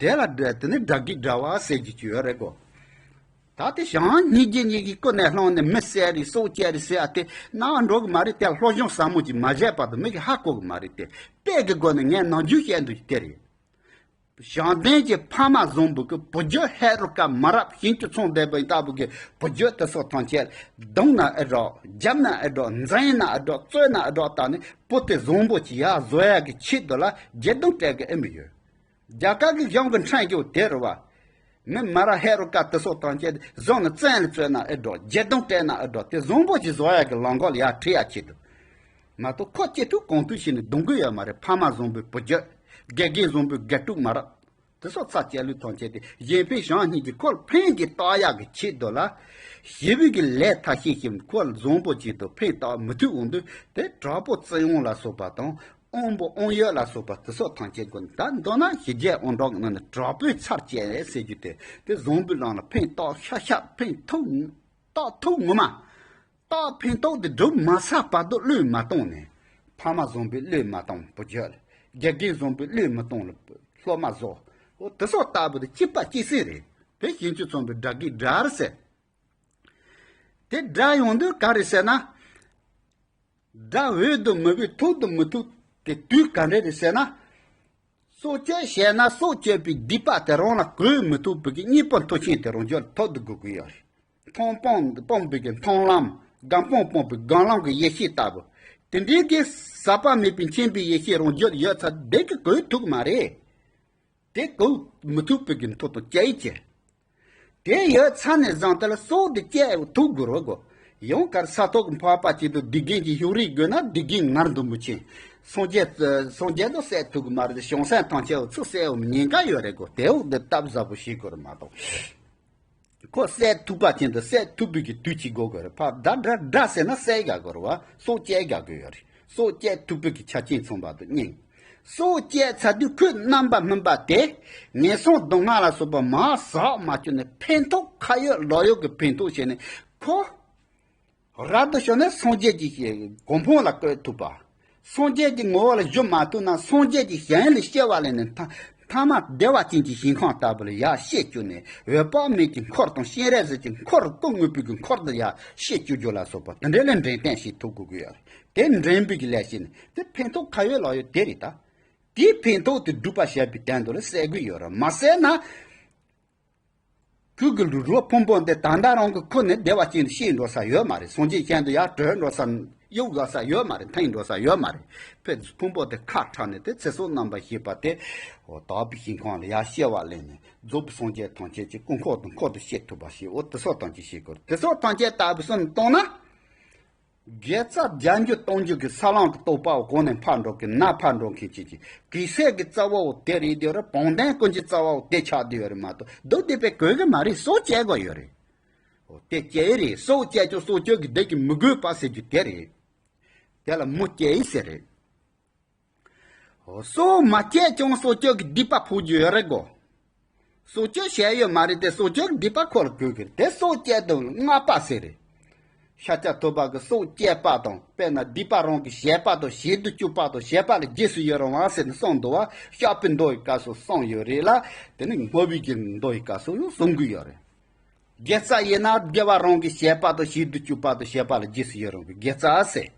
དེ་ལ་དེ་ནི་དགྲ་བགེགས་དགྲ་བོ་ཟེར་རྒྱུ་ཅིག་ཡོད་རེད་གོ། ད་དེ་བྱམས་སྙིང་རྗེ་གཉིས་ཀྱི་ཀུན་ནས་བསླངས་ནས་མི་བསད་རེད། སྲོག་བཅད་རེད་ཟེར་ཡ་དེ་ནང་འགྲོ་གི་མ་རེད་དེ། སློབ་སྦྱོང་ཟབ་མོ་ཅིག་མ་བྱས་བར་དུ་མི་གི་ཧ་གོ་གི་མ་རེད་དེ། དཔེ་གི་སྒོ་ནས་ངས་ནམ་རྒྱུན་བཤད་འདུག་དེ་རེད། ཞང་བདུན་གྱི་ཕ་མ་བཟང་པོ་གི་བུ་རྒྱུད་ཧེ་རུ་ཀ་མ་རབས་ཞིང་བཅུ་ཚང་བསྡད་པ་ཡིན་ལྟ་བུ་གི་བུ་རྒྱུད་དེ་སོགས་ཐམས་ཅད་རྡུང་ན་ཨེ་འགྲོ། རྒྱབ་ན་ཨེ་འགྲོ། འཛིང་ན་ཨེ་འགྲོ། བཙོས་ན་ཨེ་འགྲོ། ད་ནི་བུ་དེ་བཟང་པོ་ཅིག་ཡར་བཟོ་ཡ་གི་ཆེད་དུ་ལ་རྒྱལ་དུང་སྤྲད་གི་ཨེ་མི་ཡོད། རྒྱ་གར་གི་གཞུང་གི་ཕྲན་གྱི་དེ་རུ་བ། མི་མ་ར་ཧེ་རུ་ཀ་དེ་སོགས་ཐམས་ཅད་བཟུང་ནས་བཙོན་ལ་བཙོས་ན་ཨེ་འགྲོ། རྒྱལ་དོན་སྤྲད་ན་ཨེ་འགྲོ། དེ་བཟང་པོ་ཞིག་བཟོ་ཡག་གི་ལམ་ཁ་ལ་ཡར་ཁྲིད་ཡག་ཆེད་དུ་མ་གཏོགས། ཁོ་སྐྱེ་དུས་གང་དུས་ཤིག་ནས་གདོང་གུ་ཡོད་མ་རེད། ཕ་མ་བཟང་པོའི་བུ་རྒྱུད། དགེ་རྒན་བཟང་པོའི་དགེ་ཕྲུག་མ་རེད། དེ་སོགས་ཚ་བཅད་ལུས་ཐམས་ཅད་དེ་གཞན་ཕན་གཞན་གཉིས་ཀྱི་ཁོ་ལ་ཕན་གྱི་བཏགས་ཡག་གི་ཆེད་དུ་ལ། ཞེ་བོའི་གི་ལས་ཐ་ཤལ་ཞིག་ཁོ་ལ་བཟང་པོ་ཅིག་ཏུ་ཕན་བཏགས་མི་ཐུབ་འོང་དུས། དེ་དྲག་པོ་བཙན་དབང་ལ་སོགས་པ་དང་། དབང་པོ་དབང་ཡོད་ལ་སོགས་པ་དེ་སོགས་ཐམས་ཅད་ཀུན། ད་མདོར་ན་ཞི་རྒྱས་དབང་དྲག་གི་ནང་ནས་དྲག་པོའི་ཚར་བཅད་ཟེར་རྒྱུ་དེ། དེ་བཟང་པོའི་ལམ་ལ་ཕན་བཏགས་ཤ་ཤ་ཕན་ཐོགས་བཏགས་ཐུབ་ངོ་མ། བཏགས་ཕན་ཐོགས་དེ་སྒྲུབ་མ་ཚར་བར་དུ་བློས་མ་བཏང་ནས། ཕ་མ་བཟང་པོའི་བློས་མ་བཏང་བུ་རྒྱུད། དགེ་རྒན་བཟང་པོའི་བློས་མི་བཏང་ལ་སློབ་མ་བཟོ། འོ་དེ་སོགས་ལྟ་བུ་དེ་གཅིག་པ་གཅིག་སེ་རེད། དེ་གཞན་ཆོས་ཚོང་པའི་དགྲ་གི་དགྲ་རེད་ཟེར། དེ་དགྲ་ཡོང་དུས་ག་རེ་ཟེར་ན། དགྲ་འོས་དུ་མི་འོས་ཐུག་ཏུ་མི་ཐུག་དེ་དུས་ག་འདྲ་རེད་ཟེར་ན། སྲོག་གཅོད་བྱས་ན་སྲོག་གཅོད་པའི་སྡིག་པ་དེ་རང་ལ་གོས་མི་ཐུབ་པའི་གི་གཉེན་པོ་མཐུ་ཆེན་དེ་རང་རྒྱུད་ཐོབ་ཏུ་དགོས་ཀྱི་ཡོད་རེད། མཐོང་སྤང་སྤངས་པའི་གི་མཐོང་ལམ། སྒོམ་སྤང་སྤངས་པའི་སྒོམ་ལམ་གྱི་ཡེ་ཤེས་ལྟ་བུ། དེ་འདྲའི་གི་ཟག་པ་མེད་པའི་མཁྱེན་པའི་ཡེ་ཤེས་རང་རྒྱུད་ཡོད་ཚར་དེ་གི་གོས་ཐུབ་མ་རེད། དེ་གོས་མི་ཐུབ་པའི་གི་མཐུ་དང་བཅས་ཀྱི། དེ་ཡོད་ཚར་ནས་བཟུང་དེ་ལ་སྲོག་དེ་བཅད་ཐུབ་དགོས་རེད་གོ། ཡང་གར་ས་ཐོག་གི་འཕགས་པ་ཅིག་ཏུ་སྡིག་རྒན་གྱི་ཤུགས་རིག་དགོས་ན་སྡིག་རྒན་ངར་འདུ་མི་ཆེ། སངས་རྒྱས་སངས་རྒྱས་དུ་བསད་ཐུབ་གི་མ་རེད། བྱང་སེམས་ཐམས་ཅད་ཚུར་བསད་འོང་ཉེན་ཁ་ཡོད་རེད་གོ། དེ་འོག་དེ་སྟབས་བཟབ་པོ་ཞིག་དགོས་རེད་མ་གཏོགས། ཁོ་བསད་ཐུབ་པ་ཅན་དུ་བསད་ཐུབ་པའི་གི་དུས་གཅིག་དགོས་དགོས་རེད། ཕ་ད་དགྲ་དགྲ་ཟེར་ན་བསད་རྒྱག་དགོས་རེད་བ། སྲོག་བཅད་རྒྱག་དགོས་ཡོད་རེད། སྲོག་བཅད་ཐུབ་པའི་གི་ཆ་རྐྱེན་ཚང་བ་དུ་སྙིང་། སྲོག་བཅད་ཚར་དུས་ཁོས་རྣམ་པ་སྨིན་པ་དེ། ངན་སོང་སྡུག་བསྔལ་ལ་སོགས་པ་མར་ཟག་མ་བཅུག་ནས་ཕན་ཐོགས་ཁ་ཡོད་ལག་ཡོད་ཀྱི་ཕན་ཐོགས་བྱས་ནས་ཁོ། རབ་ཏུ་བྱུང་ནས་སངས་རྒྱས་ཀྱི་གོ་འཕང་ལ་བཀོད་ཐུབ་པ། སངས་རྒྱས་ཀྱི་ངོ་བོ་ལ་བཞུགས་མ་ཐུབ་ན་སངས་རྒྱས་ཀྱི་ཞིང་ལ་སྐྱེ་བ་ལེན་ནས་ཐ་ཐ་མ་བདེ་བ་ཅན་གྱི་ཞིང་ཁམས་ལྟ་བུ་ལ་ཡར་གཤེགས་བཅུག་ནས་འོད་དཔག་མེད་ཀྱི་འཁོར་དང་སྤྱན་རས་གཟིགས་ཀྱི་འཁོར་སྐུ་དངོས་པོའི་གི་འཁོར་དུ་ཡར་གཤེགས་བཅུག་རྒྱུ་ལ་སོགས་པ་དེ་འདྲ་ལ་འདྲེན་སྟངས་ཤིག་ཐུབ་དགོས་ཀྱི་ཡོད་རེད། དེ་འདྲེན་པའི་གི་ལས་བྱེད་ནི་དེ་ཕན་ཐོགས་ཁ་ཡོད་ལག་ཡོད་དེ་རེད་ད། དེའི་ཕན་ཐོགས་དེ་སྒྲུབ་པ་བྱས་པའི་དོན་དུ་ལ་བསད་དགོས་ཡོད་རེད། མ་བསད་ན། ཁོའི་གི་རོ་ཕུང་པོ་འདི་ད་ལྟ་རང་གི་ཁུར་ནས་བདེ་བ་ཅན་དུ་གཤེགས་འགྲོ་ས་ཡོད་མ་རེད། སངས་རྒྱས་ཞིང་དུ་ཡར་བྲོས་འགྲོ་ས་གཡུག་འགྲོ་ས་ཡོད་མ་རེད། འཐེན་འགྲོ་ས་ཡོད་མ་རེད། ཕེ་ཕུང་པོ་དེ་ཁ་ཁྲག་ནས་དེ་ཚེ་སྲོག་རྣམ་པར་ཤེས་པ་དེ། འོ་དག་པའི་ཞིང་ཁམས་ལ་ཡར་སྐྱེ་བ་ལེན་ནས་རྫོགས་པའི་སངས་རྒྱས་ཐམས་ཅད་ཀྱི་སྐུ་འཁོར་དང་འཁོར་དུ་གཤེགས་ཐུབ་པ་ཞིག་འོ་དེ་སོགས་ཐམས་ཅད་ཤེས་དགོས། དེ་སོགས་ཐམས་ཅད་ལྟ་བུ་སོང་གཏོང་ན། དགེ་རྩ་བརྒྱ་འགྱུར་གཏོང་རྒྱུ་གི་ས་ལམ་གྱི་རྟོགས་པ་གོང་ནས་ཕར་འགྲོ་གི་ན་ཕར་འགྲོ་མཁན་ཅིག་གིས་གེགས་སེལ་གྱི་རྩ་བའོ་དེ་རེད་དེ་རེད། བོང་བརྡུང་ཀུན་གྱི་རྩ་བའོ་དེ་ཆགས་བསྡད་ཡོད་རེད་མ་གཏོགས་སྡུག་བསྡད་པའི་གོས་གི་མ་རེད། སྲོག་བཅད་དགོས་ཡོད་རེད། འོ་དེ་བཅད་རེད། སྲོག་བཅད་ཀྱང་སྲོག་གཅོད་ཀྱི་སྡིག་གིས་མི་གོས་པ་ཟེར་རྒྱུ་དེ་རེད། དེ་ལ་མུ་བཅད་ཡིན་ཟེར་རེད། སྲོག་མ་བཅད་ཀྱང་སྲོག་གཅོད་ཀྱི་སྡིག་པ་ཕོག་རྒྱུ་ཡོད་རེད་གོ། སྲོག་གཅོད་བྱས་ཡོད་མ་རེད་དེ་སྲོག་གཅོད་ཀྱི་སྡིག་པ་ཁོ་ལ་གོས་ཀྱི་རེད། དེ་སྲོག་བཅད་དུ་བསྔགས་པ་ཟེར་རེད། ཤཱཀྱ་ཐུབ་པ་གི་སྲོག་བཅད་པ་དང་དཔེར་ན་སྡིག་པ་རང་གི་བྱས་པ་དང་བྱེད་དུ་བཅུག་པ་དང་བྱས་པ་ལ་རྗེས་སུ་ཡི་རང་བ་ཟེར་ནས་གསུངས་འདུག་བ། བཤགས་པའི་མདོ་ཡི་སྐབས་སུ་གསུངས་ཡོད་རེད་ལ། དེ་ནི་བསྔོ་བའི་གི་མདོ་ཡི་སྐབས་སུ་ཡང་གསུང་གི་ཡོད་རེད། དགེ་རྩ་ཡིན་ན་དགེ་བ་རང་གི་བྱས་པ་དང་བྱེད་དུ་བཅུག་པ་དང་བྱས་པ་ལ་རྗེས་སུ་ཡི་རང་བའི་དགེ་རྩ་ཟེར།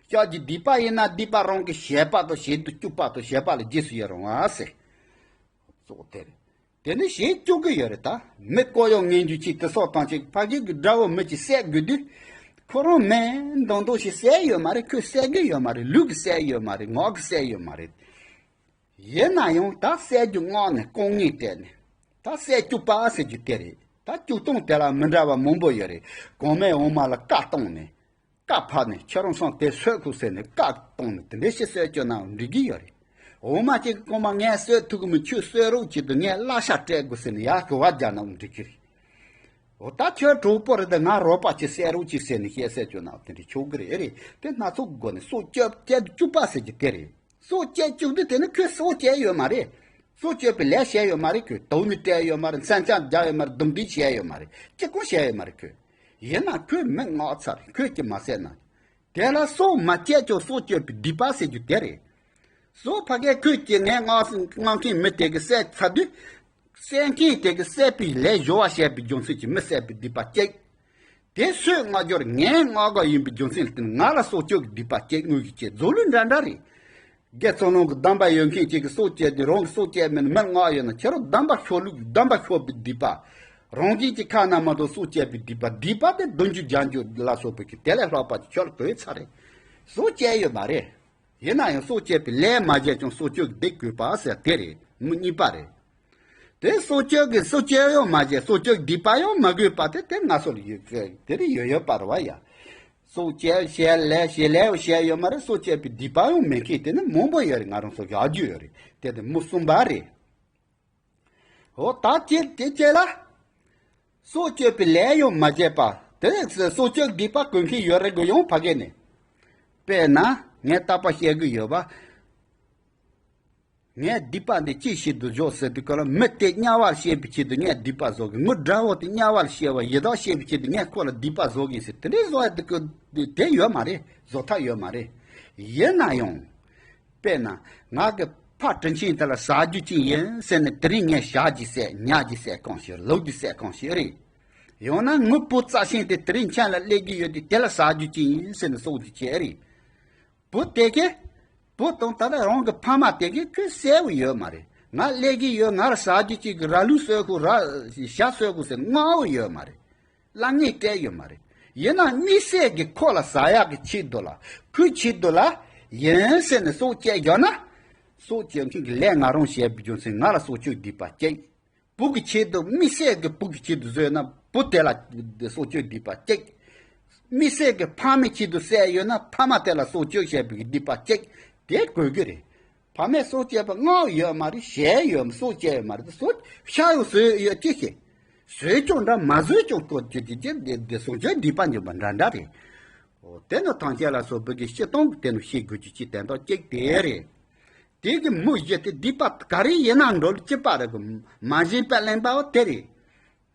བཤགས་ཀྱི་སྡིག་པ་ཡིན་ན་སྡིག་པ་རང་གི་བྱས་པ་དང་བྱེད་དུ་བཅུག་པ་དང་བྱས་པ་ལ་རྗེས་སུ་ཡི་རང་བ་ཟེར། སོགས་དེ་རེད། དེ་ནི་བྱེད་བཅུག་གི་ཡོད་རེད་ད། མི་ལྐོག་གཡོ་ངན་ཇུས་ཅིག་དེ་སོགས་དང་ཅིག་ཕ་གི་གི་དགྲ་བོ་མི་གཅིག་བསད་དགོས་དུས། ཁོ་རང་མི་མདང་དོ་ཞིག་བསད་ཡོད་མ་རེད། ཁོས་བསད་གི་ཡོད་མ་རེད། ལུས་ཀྱིས་བསད་ཡོད་མ་རེད། ངག་གིས་བསད་ཡོད་མ་རེད། ཡིན་ན་ཡང་ད་བསད་རྒྱུ་མངགས་ནས་རྐང་ངན་སྤྲད་ནས་ད་བསད་བཅུག་པ་ཟེར་རྒྱུ་དེ་རེད། ད་བཅུག་སྟངས་དེ་ལ་མི་འདྲ་བ་མང་པོ་ཡོད་རེད། གོང་མའི་འོ་མ་ལ་བཀའ་བཏང་ནས། བཀའ་ཕབ་ནས་ཁྱེད་རང་ཚང་དེ་གསོད་དགོས་ཟེར་ནས་བཀའ་བཏང་ནས་དེ་འདྲའི་ཞིག་གསོད་བཅུག་ནའང་འགྲིག་གི་ཡོད་རེད། འོ་མ་གཅིག་གི་རྐང་པ་ངས་གསོད་ཐུབ་ཀྱི་མི་ཁྱོད་གསོད་རོགས་བྱེད་དུ་ངས་གླ་ཆ་སྤྲད་དགོས་ཟེར་ནས་ཡར་གི་བ་རྒྱག་ནའང་འགྲིག་གི་རེད། འོ་ད་ཁྱོད་གྲོགས་པོ་རེད་དེ་ང་རོགས་པ་ཅིག་གསོད་རོགས་གྱིས་ཟེར་ནས་བཤད་གསོད་བཅུག་ནའང་དེ་འདྲའི་ཆོག་གི་རེད། རེད་དེ་སྣ་ཚོགས་སྒོ་ནས་སྲོག་གཅོད་བཅད་བཅུག་པ་ཟེར་གྱི་དེ་རེད། སྲོག་བཅད་བཅུག་དུས་དེ་ནི་ཁོས་སྲོག་བཅད་ཡོད་མ་རེད། སྲོག་གཅོད་པའི་ལས་བྱས་ཡོད་མ་རེད། ཁོས་དུག་ནི་སྤྲད་ཡོད་མ་རེད། མཚོན་ཆ་རྒྱག་ཡོད་མ་རེད། རྡུང་རྡེག་བྱས་ཡོད་མ་རེད། ཅི་གང་བྱས་ཡོད་མ་རེད་ཁོས། ཡིན་ན་ཁོས་མི་མངགས་ཚར་རེད། ཁོས་ཀྱིས་མ་བསད་ན། དེ་ལ་སྲོག་མ་བཅད་ཀྱང་སྲོག་གཅོད་པའི་སྡིག་པ་ཟེར་རྒྱུ་དེ་རེད། སྲོག་ཕ་གིར་ཁོས་ཀྱིས་ངས་མངགས་མངགས་མཁན་མི་དེ་གིས་བསད་ཚར་དུས། བསད་མཁན་དེ་གིས་བསད་པའི་ལས་སྦྱོར་བ་བྱས་པའི་རྒྱུ་མཚན་གྱིས་མི་བསད་པའི་སྡིག་པ་གཅིག་དེ་སྲོག་མངགས་རྒྱུར་ངས་མངགས་པ་ཡིན་པའི་རྒྱུ་མཚན་ལ་བརྟེན་ང་ལ་སྲོག་གཅོད་ཀྱི་སྡིག་པ་སྐྱེ་དངོས་ཀྱི་སྐྱེ་རྫོགས་ལུས་འདྲ་འདྲ་རེད། རྒྱལ་ཚོགས་ནང་གི་སྡོམ་པ་ཡོད་མཁན་གཅིག་གིས་སྲོག་བཅད་དེ་རང་གིས་སྲོག་བཅད་མིན་མི་མངགས་ཡོད་ན་ཁྱེད་རང་སྡོམ་པ་ཤོར་ལུགས་སྡོམ་པ་ཤོར་བའི་སྡིག་པ། རང་གཞན་གྱི་ཁ་ན་མ་ཐོ་སྲོག་བཅད་པའི་སྡིག་པ་སྡིག་པ་དེ་བདུན་ཅུ་བརྒྱད་ཅུ་ལ་སོགས་པའི་གི་དེ་ལས་ལྷག་པ་ཅིག་ཁྱོད་ལ་གོས་ཚར་རེད། སྲོག་བཅད་ཡོད་མ་རེད། ཡིན་ན་ཡང་སྲོག་བཅད་པའི་ལས་མ་བྱས་ཀྱང་སྲོག་གཅོད་ཀྱི་སྡིག་གོས་པ་ཟེར་དེ་རེད། མི་གཉིས་པ་རེད། དེ་སྲོག་གཅོད་ཀྱི་སྲོག་གཅོད་ཡང་མ་བྱས། སྲོག་གཅོད་སྡིག་པ་ཡང་མ་དགོས་པ་དེ་དེ་ང་ཚོ་ལ་ཡོད། དེ་རིགས་ཡོད་ཡོད་པ་རེད་བ་ཡ། སྲོག་གཅོད་བྱས་ལས་བྱས་ལས་བྱས་ཡོད་མ་རེད། སྲོག་གཅོད་པའི་སྡིག་པ་ཡང་མེད་མཁན་དེ་ནི་མང་པོ་ཡོད་རེད། ང་རང་ཚོ་བཞག་རྒྱུ་ཡོད་རེད། དེ་དེ་མུ་གསུམ་པ་རེད། འོ་ད་ཁྱེད་དེ་ཁྱེད་ལ། སྲོག་གཅོད་པའི་ལས་ཡང་མ་བྱས་པ། དེ་སྲོག་གཅོད་སྡིག་པ་གོན་མཁན་ཡོད་རེད་གོ། ཡང་ཕ་གི་ནས། དཔེར་ན་ངས་རྟག་པར་བཤད་གི་ཡོད་པ། ངས་སྡིག་པ་འདི་ཅི་ཞིག་ཏུ་འཇོག་ཟེར་དུས་ག་ལ། མི་དེ་དམྱལ་བར་སྐྱེ་བའི་ཆེད་དུ་ངས་སྡིག་པ་བཟོ་གི། མི་དགྲ་བོ་དེ་དམྱལ་བར་སྐྱེ་བ་ཡི་དྭགས་སྐྱེ་བའི་ཆེད་དུ་ངས་ཁོ་ལ་སྡིག་པ་བཟོ་གི་ཟེར་དེ་འདྲའི་བཟོ་ཡ་དེ་གི་དེ་ཡོད་མ་རེད། བཟོ་ཐབས་ཡོད་མ་རེད། ཡིན་ན་ཡང་། དཔེར་ན་ང་གི་ཕ་དྲིན་ཆེན་དེ་ལ་ཟ་རྒྱུ་ཅིག་ཡིན་ཟེར་ནས་དེ་རིང་ངས་ཞག་གཅིག་བསད། ཉལ་གཅིག་བསད་གང་ཞིག་ལུག་གཅིག་བསད་གང་ཞིག་རེད། ཡང་ན་ངའི་བུ་རྩ་ཆེན་དེ་དེ་རིང་ཁྱེད་ལ་སླེབས་ཀྱི་ཡོད་དེ་དེ་ལ་ཟ་རྒྱུ་ཅིག་ཡིན་ཟེར་ནས་སྲོག་གཅོད་བྱས་རེད། བུ་དེ་གིས། བུ་དང་ད་ལྟ་རང་གི་ཕ་མ་དེ་གིས་ཁོས་བསད་པ་ཡོད་མ་རེད། ང་སླེབས་ཀྱི་ཡོད། ང་ལ་ཟ་རྒྱུ་ཅིག་གི་ར་ལུག་གསོད་དགོས། ར་ཞྭ་གསོད་དགོས་ཟེར་མངགས་པ་ཡོད་མ་རེད། གླ་གཉེན་སྤྲད་ཡོད་མ་རེད། ཡིན་ན་དམིགས་བསལ་གྱི་ཁོ་ལ་ཟ་ཡག་གི་ཆེད་དུ་ལ། ཁོའི་ཆེད་དུ་ལ་ཡིན་ཟེར་ནས་སྲོག་བཅད་བཞག་ན། སྲོག་གཅོད་མཁན་གྱི་ལས་ང་རང་བྱས་པའི་རྒྱུ་མཚན་ང་ལ་སྲོག་གཅོད་སྡིག་པ་བཅད། བུ་གི་ཆེད་དུ། དམིགས་བསལ་གྱི་བུ་གི་ཆེད་དུ་བཟོས་ན་བུ་དེ་ལ་སྲོག་གཅོད་སྡིག་པ་བཅད། དམིགས་བསལ་གྱི་ཕ་མའི་ཆེད་དུ་བསད་ཡོད་ན་ཕ་མ་དེ་ལ་སྲོག་གཅོད་བྱས་པའི་སྡིག་པ་བཅད། དེ་དགོས་ཀྱི་རེད། ཕ་མས་སྲོག་བཅད་པ་མངགས་ཡོད་མ་རེད། བྱས་ཡོད། སྲོག་བཅད་ཡོད་མ་རེད། སྲོག་ཤ་ཡང་ཟོས་ཡོད་ཅི་ཞིག་ཟོས་ཀྱང་འདྲ། མ་ཟོས་ཀྱང་ཁོ་ཅི་ཅི་ཅི་དེ་དེ་སྲོག་གཅོད་སྡིག་པ་འཇོམས་པ་འདྲ་འདྲ་རེད། འོ་དེ་ནི་ཐམས་ཅད་ལ་སོགས་པའི་གི་སྤྱིར་བཏང་གི་དེ་ནི་ཤེས་དགོས་རྒྱུ་ཅིག་དོན་དག་གཅིག་དེ་རེད། དེ་གི་མུ་བཞི་དེ་སྡིག་པ་ག་རེ་ཡིན་ན་འགྲོ་ལ་སྐྱིད་པ་རེད་གི། མ་བྱིན་པ་གླེན་པའོ་དེ་རེད།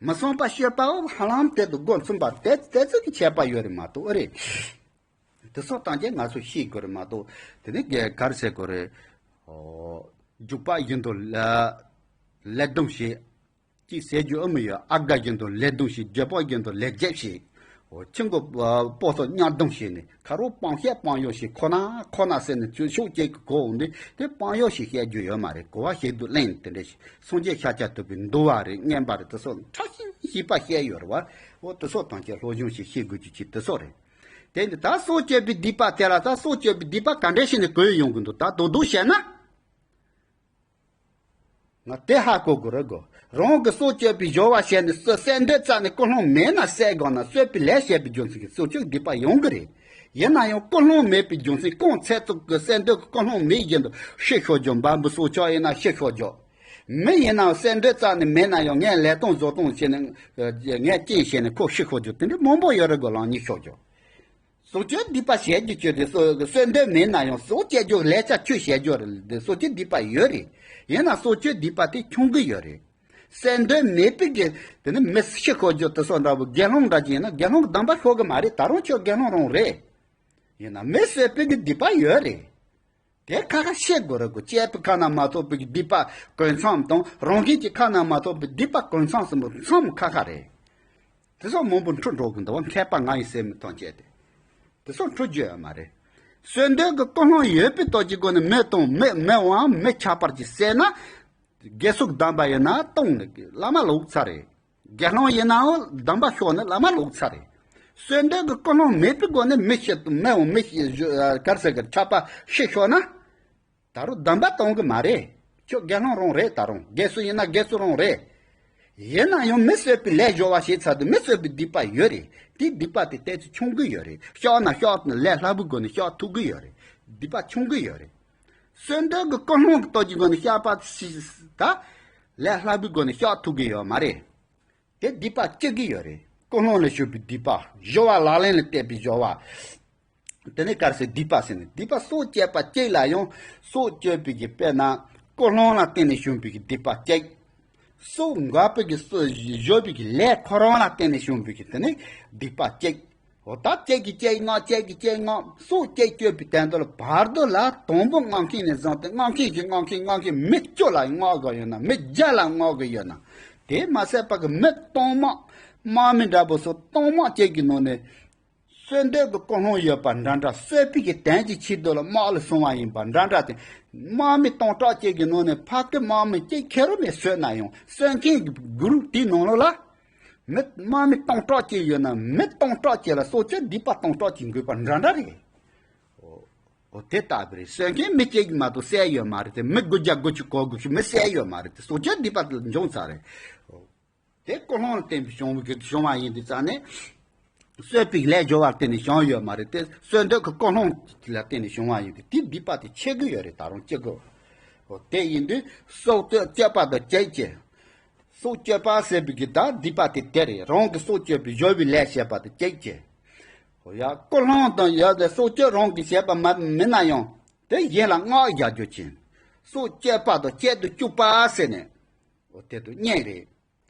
མི་བསམ་པ་སྤྱོད་པའོ་ཧ་ལམ་དེ་དུ་སྒོ་མཚུངས་པ་དེ་དེ་ཚོ་གི་ཁྱད་པར་ཡོད་རེད་མ་གཏོགས། ཨེ་རེད། དེ་སོགས་ཐམས་ཅད་ང་ཚོ་ཤེས་དགོས་རེད་མ་གཏོགས། དེ་ནི་ག་རེ་ཟེར་དགོས་རེད། འཇུག་པ་བཞིན་དུ་ལ་ལད་ལྡོམ་བྱེད། ཅེས་ཟེར་རྒྱུ་ཨེ་མི་ཡོད། ཨ་དགའ་བཞིན་དུ་ལད་ལྡོམ་བྱེད། འགྱོད་པ་བཞིན་དུ་ལད་འཇེབས་བྱེད། འོ་ཆུ་མགོ་སྤོ་སོགས་གཉའ་ལྡོམ་བྱེད་ནས་ཁ་རོག་སྤང་བཤད་སྤང་གཡོ་བྱེད། ཁོ་ན་ཁོ་ན་ཟེར་ནས་ཚུར་ཤུགས་ཅིག་གིས་གོ་འོང་དུས་དེ་སྤང་གཡོ་ཞིག་བཤད་རྒྱུ་ཡོད་མ་རེད། གོ་བ་ཞིག་ཏུ་གླེང་དེ་འདྲ་ཞིག་སངས་རྒྱས་ཤཱཀྱ་ཐུབ་པའི་འདུལ་བ་རེད། བསྙེན་པ་རེད། དེ་སོགས་ཕྲ་ཞིང་ཞིབ་པ་བཤད་ཡོད་རེད་བ། འོ་དེ་སོགས་ཐམས་ཅད་སློབ་སྦྱོང་ཞིག་ཤེས་དགོས་རྒྱུ་ཅིག་དེ་སོགས་རེད། དེ་ནི་ད་སྲོག་གཅོད་པའི་སྡིག་པ་དེ་ལ་ད་སྲོག་གཅོད་པའི་སྡིག་པ་ག་འདྲ་ཞིག་ནས་གོས་ཡོང་གི་འདུག་ད་རྡོག་རྡོག་བཤད་ན། ང་དེ་ཧ་གོ་དགོས་རེད་གོ། རང་གི་སྲོག་གཅོད་པའི་སྦྱོར་བ་བྱས་ནས་གསོད་གསོད་འདོད་རྩ་ནས་ཀུན་སློང་མེད་ན་བསད་དགོས་ན་གསོད་པའི་ལས་བྱས་པའི་རྒྱུ་མཚན་གྱིས་སྲོག་གཅོད་སྡིག་པ་ཡོང་གི་རེད། ཡིན་ན་ཡང་ཀུན་སློང་མེད་པའི་རྒྱུ་མཚན་གང་ཚེ་སྲོག་གི་གསོད་འདོད་ཀྱི་ཀུན་སློང་མེད་བཞིན་དུ་ཤི་ཤོར་རྒྱུ། འབའ་འབུ་སྲོག་ཆགས་ཡིན་ན་ཤི་ཤོར་རྒྱུ། མི་ཡིན་ནའང་གསོད་འདོད་རྩ་ནས་མེད་ན་ཡང་ངས་ལས་གཏོང་བཟོ་གཏོང་བྱས་ནས་ངས་རྐྱེན་བྱས་ནས་ཁོ་ཤི་ཤོར་རྒྱུ་དེ་འདྲ་མང་པོ་ཡོད་རེད་གོ། ལང་ཉིད་ཤོར་རྒྱུ། སྲོག་གཅོད་སྡིག་པ་བྱེད་རྒྱུ་ཅོ་དེ་སྲོག་གསོད་འདོད་མེད་ན་ཡང་སྲོག་བཅད་རྒྱུ་ལས་ཆ་ཁྱོད་བྱེད་རྒྱུ་རེད། སྲོག་གཅོད་སྡིག་པ་ཡོད་རེད། ཡིན་ན་སྲོག་གཅོད་སྡིག་པ་དེ་ཆུང་གི་ཡོད་རེད། གསོད་འདོད་མེད་པའི་གི་དེ་ནི་མི་ཤི་ཤོར་རྒྱུ་དེ་སོགས་འདྲ་བོ། དགེ་སློང་འདྲ་ཅིག་ཡིན་ན་དགེ་སློང་གི་སྡོམ་པ་ཤོར་གི་མ་རེད། ད་རུང་ཁྱོད་དགེ་སློང་རང་རེད། ཡིན་ན་མི་གསོད་པའི་གི་སྡིག་པ་ཡོད་རེད། དེ་ཁ་ཁ་ཤེས་དགོས་རེད་གོ། བཅས་པའི་ཁ་ན་མ་ཐོ་བའི་སྡིག་པ་གོས་འཆམ་དང་རང་གཞན་གྱི་ཁ་ན་མ་ཐོ་བའི་སྡིག་པ་གོས་འཆམ་གསུམ་པོ་མཚམས་ཁ་ཁ་རེད། དེ་ཚོ་མང་པོ་འཁྲུལ་འགྲོ་གི་འདུག་བ། མཁས་པ་ང་ཡི་སེམས་མི་ཐོན་བྱས་ཏེ། དེ་ཚོ་འཁྲུལ་རྒྱུ་ཡོད་མ་རེད། གསོད་འདོད་ཀྱི་ཀུན་སློང་ཡོད་པའི་སྟོབས་ཀྱི་སྒོ་ནས་མི་དང་མི་མི་དབང་མི་ཆགས་པར་གྱིས་བསད་ན། དགེ་ཚུལ་གདམས་པ་ཡིན་ན་ལྟུང་ནས་བླ་མ་ལོག་ཚར་རེད། དགེ་སློང་ཡིན་ནའང་སྡོམ་པ་ཤོར་ནས་བླ་མ་ལོག་ཚར་རེད། གསོད་འདོད་ཀྱི་ཀུན་སློང་མེད་པའི་སྒོ་ནས་མི་ཤི་མི་འོང་མི་ཤི་གར་ཟེར་གར་ཆགས་པ་ཤི་ཤོར་ན། ད་རུང་སྡོམ་པ་གཏོང་གི་མ་རེད། ཁྱོད་དགེ་སློང་རང་རེད། ད་རུང་དགེ་ཚུལ་ཡིན་ན་དགེ་ཚུལ་རང་རེད། ཡིན་ན་ཡང་མི་གསོད་པའི་ལས་སྦྱོར་བ་བྱས་ཚར་དུས་མི་གསོད་པའི་སྡིག་པ་ཡོད་རེད། དེའི་སྡིག་པ་དེ་ཏོག་ཙམ་ཆུང་གི་ཡོད་རེད། བཤགས་ན་བཤགས་ལས་སླ་པོའི་སྒོ་ནས་བཤགས་ཐུབ་ཀྱི་ཡོད་རེད། སྡིག་པ་ཆུང་གི་ཡོད་རེད། གསོད་འདོད་ཀྱི་ཀུན་སློང་གི་སྟོབས་ཀྱི་སྒོ་ནས་བཤགས་པ་ཞིག་ད་ལས་སླ་པོའི་སྒོ་ནས་བཤགས་ཐུབ་ཀྱི་ཡོད་མ་རེད། དེ་སྡིག་པ་གཅིག་གི་ཡོད་རེད། ཀུན་སློང་ལས་བྱུང་བའི་སྡིག་པ། སྦྱོར་བ་ལག་ལེན་ལ་བརྟེན་པའི་སྦྱོར་བ། དེ་ནི་ག་རེ་ཟེར། སྡིག་པ་ཟེར་ནས་སྡིག་པ་སྲོག་བཅད་པ་གཅིག་ལ་ཡང་སྲོག་གཅོད་པའི་གི་དཔེར་ན་ཀུན་སློང་ལ་བརྟེན་ནས་བྱུང་བའི་གི་སྡིག་པ་གཅིག་སྲོག་འགག་པའི་གི་སྲོག་གཞོལ་བའི་གི་ལས་ཁོ་རང་ལ་བརྟེན་ནས་བྱུང་བའི་གི་དེ་ནི་སྡིག་པ་གཅིག་འོ་ད་གཅིག་གིས་གཅིག་མངགས། གཅིག་གིས་གཅིག་མངགས། སྲོག་གཅོད་གཅོད་པའི་དོན་དུ་ལ་བར་དོ་ལ་དང་པོ་མངགས་མཁན་ནས་བཟུང་སྟེ་མངགས་མཁན་གྱིས་མངགས་མཁན། མངགས་མཁན་མི་བཅུ་ལ་མངགས་གི་ཡོད་ན། མི་བརྒྱ་ལ་མངགས་གི་ཡོད་ན། དེ་མ་ཟད་པ་གི་མི་སྟོང་དམག་དམག་མི་འདྲ་པོ་སོགས་སྟོང་དམག་ཅིག་གི་ནང་ནས་གསོད་འདོད་ཀྱི་ཀུན་སློང་ཡོད་པ་འདྲ་འདྲ། གསོད་པའི་གི་དོན་གྱི་ཆེད་དུ་ལ་དམག་ལ་སོང་བ་ཡིན་པ་འདྲ་འདྲ་དེ། དམག་མི་སྟོང་ཕྲག་གཅིག་གི་ནང་ནས་ཕ་གི་དམག་མི་གཅིག་ཁེ་རུ་མེད་གསོད་ན་ཡང་། གསོད་མཁན་གྱི་གུ་རུབ་དེའི་ནང་ལོགས་ལ་མི་དམག་མི་སྟོང་ཕྲག་གཅིག་ཡོད་ན། མི་སྟོང་ཕྲག་གཅིག་ལ་སྲོག་གཅོད་སྡིག་པ་སྟོང་ཕྲག་གཅིག་འགོས་པ་འདྲ་འདྲ་རེད། འོ། འོ་དེ་ལྟ་བུ་རེད། གསོད་མཁན་མི་གཅིག་མ་གཏོགས་བསད་ཡོད་མ་རེད་དེ། མི་དགུ་བརྒྱ་དགུ་བཅུ་གོ་དགུ་ཞིག་མི་བསད་ཡོད་མ་རེད་དེ། སྲོག་གཅོད་སྡིག་པ་དེ་འབྱུང་ཚར་རེད། དེ་ཀུན་སློང་ལ་བརྟེན་པའི་བྱུང་བའི་བྱུང་བ་ཡིན་དུས་ཙང་ནས། གསོད་པའི་ལས་སྦྱོར་བར་བརྟེན་ནས་བྱུང་ཡོད་མ་རེད་དེ། གསོད་འདོད་ཀྱི་ཀུན་སློང་ལ་བརྟེན་ནས་བྱུང་བ་ཡིན་དུས། དེའི་སྡིག་པ་དེ་ཆེ་གི་ཡོད་རེད། ད་རུང་ཆེ་གི། འོ་དེ་ཡིན་དུས་སྲོག་གཅོད་གཅོད་པ་དང་གཅིག་བྱས། སྲོག་གཅོད་པ་ཟེར་བའི་གི་ད་སྡིག་པ་དེ་དེ་རེད། རང་གི་སྲོག་གཅོད་པའི་སྦྱོར་བའི་ལས་བྱས་པ་དང་གཅིག་བྱས། འོ་ཡ། ཀུན་སློང་དང་ཡ་དེ་སྲོག་གཅོད་རང་གིས་བྱས་པ་མ་མིན་ན་ཡང་དེ་གཞན་ལ་སྔགས་རྒྱག་རྒྱུ་ཅན། སྲོག་གཅོད་པ་དང་གཅད་དུ་བཅུག་པ་ཟེར་ནས། འོ་དེ་དང་གཉིས་རེད།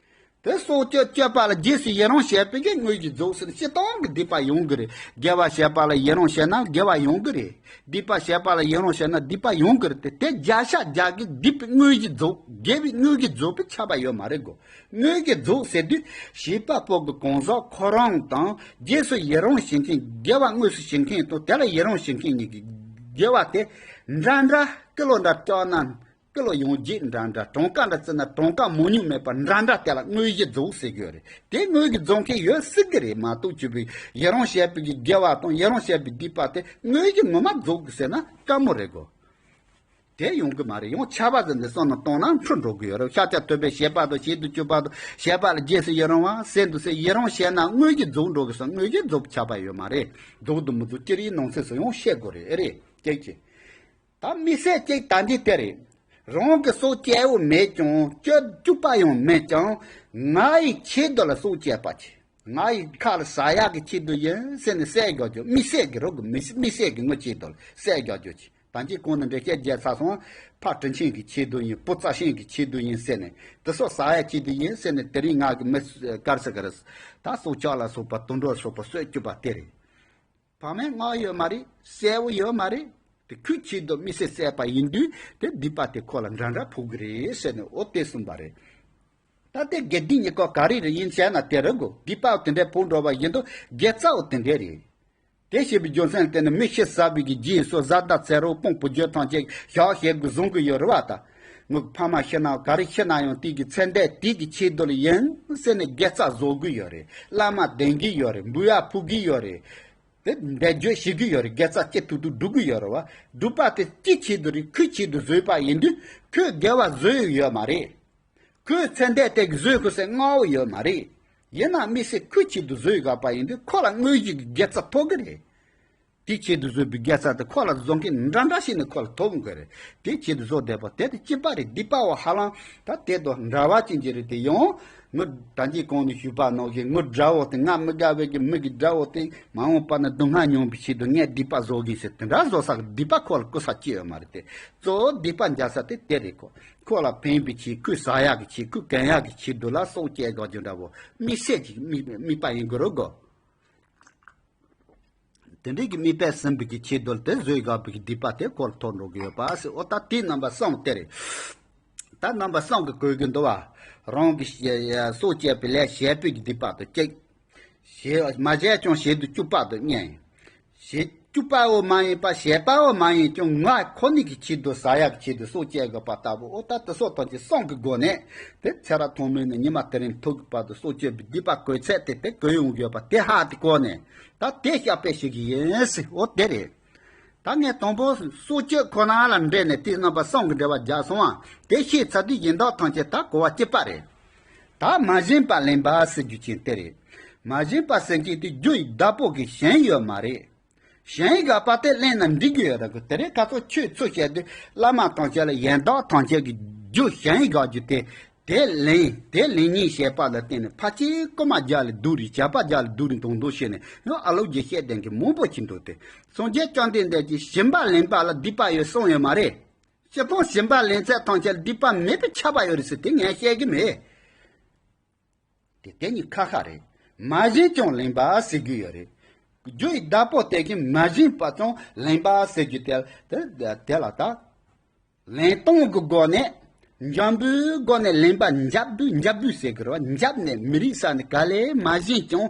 དེ་སྲོག་གཅོད་གཅོད་པ་ལ་རྗེས་སུ་ཡི་རང་བྱེད་པའི་གི་དངོས་གཞི་རྫོགས་ཟེར་ན་སྤྱིར་བཏང་གི་སྡིག་པ་ཡོང་གི་རེད། དགེ་བ་བྱེད་པ་ལ་ཡི་རང་བྱས་ན་དགེ་བ་ཡོང་གི་རེད། སྡིག་པ་བྱེད་པ་ལ་ཡི་རང་བྱས་ན་སྡིག་པ་ཡོང་གི་རེད་དེ། དེ་བརྒྱ་ཆ་བརྒྱ་གི་སྡིག་པའི་དངོས་གཞི་རྫོགས། དགེ་བའི་དངོས་གཞི་རྫོགས་པའི་ཁྱབ་པ་ཡོད་མ་རེད་གོ། དངོས་གཞི་རྫོགས་ཟེར་དུས་བྱེད་པ་པོ་གི་གང་ཟག་ཁོ་རང་དང་། རྗེས་སུ་ཡི་རང་བྱེད་མཁན། དགེ་བ་དངོས་སུ་བྱེད་མཁན་དང་དེ་ལ་ཡི་རང་བྱེད་མཁན་གཉིས་ཀྱི་དགེ་བ་དེ་འདྲ་འདྲ། ཀི་ལོ་འདྲ་བཅག་ན། ཀི་ལོ་ཡང་རྒྱས་འདྲ་འདྲ། གྲངས་ཀ་འདྲ་བརྩིས་ན་གྲངས་ཀ་མང་ཉུང་མེད་པར་འདྲ་འདྲ་དེ་ལ་དངོས་གཞི་རྫོགས་ཟེར་གྱི་ཡོད་རེད། དེ་དངོས་གཞི་རྫོགས་མཁན་ཡོད་སྲིད་ཀྱི་རེད་མ་གཏོགས། བྱས་པའི་ཡི་རང་བྱས་པའི་གི་དགེ་བ་དང་ཡི་རང་བྱས་པའི་སྡིག་པ་དེ་དངོས་གཞི་ངོ་མ་རྫོགས་དགོས་ཟེར་ན་དཀའ་མོ་རེད་གོ། དེ་ཡོང་གི་མ་རེད། ཡང་ཆགས་པ་ཟེར་འདི་བསམ་བློ་བཏང་ན་འཁྲུལ་འགྲོ་གི་ཡོད་རེད། ཤཱཀྱ་ཐུབ་པས་བྱེད་པ་དང་བྱེད་དུ་བཅུག་པ་དང་བྱེད་པ་ལ་རྗེས་སུ་ཡི་རང་བ་ཟེར་འདུག་ཟེར། ཡི་རང་བྱས་ན་དངོས་གཞི་རྫོགས་འགྲོ་གི་སོང་། དངོས་གཞི་རྫོགས་ཆགས་པ་ཡོད་མ་རེད། རྫོགས་དང་མི་རྫོགས་སྤྱིར་ཡིན་ནང་གསེས་སུ་ཡང་བཤད་དགོས་རེད། རེད་ཀྱེ་ཀྱེ། ད་དམིགས་བསལ་གཅིག་ད་འདི་དེ་རེད། རང་གི་སྲོག་བཅད་འོ་མེད་ཀྱང་། གཅོད་བཅུག་པ་ཡང་མེད་ཀྱང་། ངའི་ཆེད་དུ་ལ་སྲོག་བཅད་པ་ཆེ། ངའི་ཁ་ལ་ཟ་ཡག་གི་ཆེད་དུ་ཡིན་ཟེར་ནས་བསད་རྒྱག་རྒྱུ། དམིགས་བསལ་གྱི་རོགས་གི་མི་དམིགས་བསལ་གྱི་ངའི་ཆེད་དུ་ལ་བསད་རྒྱག་རྒྱུ་ཆེ། ད་འདི་གོང་ནས་འགྲེལ་བཤད་རྒྱག་ཚར་སོང་། ཕ་དྲིན་ཆེན་གྱི་ཆེད་དུ་ཡིན། བུ་རྩ་ཤེན་གྱི་ཆེད་དུ་ཡིན་ཟེར་ནས། དེ་སྲོག་ཟ་ཡག་ཆེད་དུ་ཡིན་ཟེར་ནས། དེ་རིང་ང་གི་མི་དཀར་ས་ག་རེ། ད་སྲོག་ཆགས་ལ་སོགས་པ་དུད་འགྲོ་ལ་སོགས་པ་གསོད་བཅུག་པ་དེ་རེད། ཕ་མས་མངགས་ཡོད་མ་རེད། གསལ་བོ་ཡོད་མ་རེད། དེ་ཁོའི་ཆེད་དུ་དམིགས་བསལ་བསད་པ་ཡིན་དུས་དེ་སྡིག་པ་དེ་ཁོ་ལ་འདྲ་འདྲ་ཕོག་གི་རེད་ཟེར་ནས། འོ་དེ་གསུངས་པ་རེད། ད་དེ་དགེ་སྡིག་གཉིས་ཀ་ག་རེ་རེད་ཡིན་བྱས་ན་དེ་རེད་གོ། སྡིག་པ་དེ་འདྲ་ཕོག་འགྲོ་བ་ཡིན་དུས་དགེ་རྩ་བོ་དེ་འདྲ་རེད། དེ་བྱས་པའི་རྒྱུ་མཚན་ལ་བརྟེན་ནས་མི་ཤི་ཟ་བའི་གི་རྗེས་སུ་བཟའ་ཟླ་ཚེ་རོགས་སྤུན་བུ་རྒྱུད་ཐམས་ཅད་ཞག་ཞེ་དགུ་བཟུང་གི་ཡོད་རེད་བ། ད་ངུ་ཕ་མ་ཤི་ན་ག་རེ་ཤི་ན་ཡང་དེ་གི་ཚེ་འདས་དེ་གི་ཆེད་དུ་ལ་ཡིན་ཟེར་ནས་དགེ་རྩ་བཟོ་གི་ཡོད་རེད། བླ་མ་བདེན་གི་ཡོད་རེད། འབུལ་བ་ཕུལ་གི་ཡོད་རེད། དེ་འདས་རྒྱུ་ཞུ་གི་ཡོད་རེད། དགེ་རྩ་ཅི་ཐུབ་ཐུབ་སྒྲུབ་གི་ཡོད་རེད་བ། སྒྲུབ་པ་དེ་ཅི་ཆེད་དུ་རེད། ཁོའི་ཆེད་དུ་བཟོས་པ་ཡིན་དུས་ཁོས་དགེ་བ་བཟོས་ཡོད་མ་རེད། ཁོས་ཚེ་འདས་དེ་གི་བཟོས་ཁོ་སའི་མངའ་འོ་ཡོད་མ་རེད། ཡིན་ན་དམིགས་བསལ་ཁོའི་ཆེད་དུ་བཟོས་ཡོད་པ་ཡིན་དུས་ཁོ་ལ་དངོས་གཞི་གི་དགེ་རྩ་ཐོབ་གི་རེད། དེའི་ཆེད་དུ་བཟོས་པའི་དགེ་རྩ་དེ་ཁོ་ལ་བཟོ་མཁན་འདྲ་འདྲ་ཞིག་ནི་ཁོ་ལ་ཐོབ་འོང་གི་རེད། དེའི་ཆེད་དུ་བཟོ་བསྡད་པ་དེ་དེ་གཅིག་པ་རེད། སྡིག་པ་བ་ཧ་ལམ་ད་དེ་དང་འདྲ་བ་ཅན་གྱི་རེད། དེ་ཡང་ངུ་ད་གིན་གོང་ནས་ཞུས་པ་ནང་བཞིན་ངུ་དགྲ་བོ་དེ། ང་མི་དགའ་བའི་གི་མི་གི་དགྲ་བོ་དེ་མ་འོངས་པ་ན་སྡུག་བསྔལ་མྱོང་བའི་ཆེད་དུ་ངས་སྡིག་པ་བཟོ་གིན་ཟེར་དེ་འདྲ་བཟོ་ས་གི་སྡིག་པ་ཁོ་ལ་བསྐུལ་ས་ཅི་ཡོད་མ་རེད་དེ། གཙོ་བོ་སྡིག་པ་འཇལ་ས་དེ་དེ་རེད་ཁོ། ཁོ་ལ་ཕན་པའི་ཆེད། ཁོས་ཟ་ཡག་གི་ཆེད། ཁོས་གོན་ཡག་གི་ཆེད་དུ་ལ་སྲོག་བཅད་དགོས་རྒྱུ་འདྲ་བོ་དམིགས་བསལ་གྱི་དམིགས་དམིགས་པ་ཡིན་དགོས་རེད་གོ། དེ་འདྲའི་གི་དམིགས་པ་ཟིན་པའི་གི་ཆེད་དུ་དེ་བཟོས་དགོས་པའི་གི་སྡིག་པ་དེ་ཁོ་ལ་ཐོབ་འགྲོ་གི་ཡོད་པ་ཟེར། འོ་ད་དེའི་རྣམ་པ་གསུམ་དེ་རེད། ད་རྣམ་པ་གསུམ་གི་གོ་གི་འདུག་བ། རང་གི་སྲོག་བཅད་པའི་ལས་བྱས་པའི་གི་སྡིག་པ་དང་གཅིག། བྱས་མ་བྱས་ཀྱང་བྱེད་དུ་བཅུག་པ་དང་གཉིས། བྱེད་བཅུག་པའོ་མ་ཡིན་པ་བྱས་པའོ་མ་ཡིན་ཀྱང་ང་ཁོ་ནི་གི་ཆེད་དུ་ཟ་ཡག་གི་ཆེད་དུ་སྲོག་བཅད་དགོས་པ་ལྟ་བུ། འོ་ད་དེ་སྲོག་ཐམས་ཅད་གསུམ་གི་སྒོ་ནས་དེ་ཚེ་རབས་ཐོག་མེད་ནས་ཉི་མ་དེ་རིང་ཐུག་གི་བར་དུ་སྲོག་གཅོད་པའི་སྡིག་པ་གོས་ཚད་དེ་དེ་གོས་ཡོང་དགོས་པ་དེ་ཧ་དེ་གོ་ནས་ད་དེ་བཤགས་པ་ཞིག་ཡིན་ཟེར། འོ་དེ་རེད། ད་ངས་དང་པོ་སྲོག་གཅོད་ཁོ་ན་ལ་འབྲེལ་ནས་དེའི་རྣམ་པ་གསུམ་གི་འབྲེལ་བ་རྒྱག་སོང་བ། དེ་ཤེས་ཚར་དུས་གཞན་དག་ཐམས་ཅད་ད་གོ་བ་གཅིག་པ་རེད། ད་མ་བྱིན་པ་ལེན་པ་ཟེར་རྒྱུ་ཅན་དེ་རེད། མ་བྱིན་པ་ཟེར་མཁན་དེ་རྒྱུ་ཡི་བདག་པོ་གི་གཞན་ཡོད་མ་རེད། གཞན་ཡི་དགག་པ་དེ་གླེང་ན་འགྲིག་གི་ཡོད་རེད་གི། དེ་རིང་ཁ་སང་ཆོས་ཚུལ་བཤད་དུས་བླ་མ་ཐམས་ཅད་ལ་ཡང་དག་ཐམས་ཅད་ཀྱི་རྒྱུ་གཞན་ཡི་དགག་རྒྱུ་དེ། དེ་ལན་དེ་ལན་གཉིས་བཤད་པ་ལ་བརྟེན་ནས་ཕལ་ཆེར་རྐུ་མ་རྒྱག་ལ་སྡུག་རེད། བྱ་བ་རྒྱག་ལ་སྡུག་རེད་མདོག་མདོག་བཤད་ནས་ཡང་ཨ་ལོ་རྒྱས་བཤད་བསྡད་མཁན་མང་པོ་ཅིག་འདུག་སྟེ། སངས་རྒྱས་བཅོམ་ལྡན་འདས་ཀྱིས་བྱིན་པ་ལེན་པ་ལ་སྡིག་པ་ཡོད་གསུངས་ཡོད་མ་རེད། སྤྱིར་བཏང་བྱིན་པ་ལེན་ཚད་ཐམས་ཅད་སྡིག་པ་མེད་པའི་ཁྱབ་པ་ཡོད་རེད་ཟེར་དེ་ངས་བཤད་གི་མེད། དེ་དེ་གཉིས་ཁ་ཁ་རེད། མ་བྱིན་ཀྱང་ལེན་པ་ཟེར་རྒྱུ་ཡོད་རེད། རྒྱུ་ཡི་བདག་པོ་དེ་གིས་མ་བྱིན་པ་ཀྱང་ལེན་པ་ཟེར་རྒྱུ་དེ་དེ་དེ་ལ་ད། ལེན་སྟངས་ཀྱི་སྒོ་ནས་འཇམ་པོའི་སྒོ་ནས་ལེན་པ་འཇབ་རྡུལ་འཇབ་རྡུལ་ཟེར་གི་རེད་བ། འཇབ་ནས་མི་རིག་ས་ནས་ག་ལེ་མ་བྱིན་ཀྱང་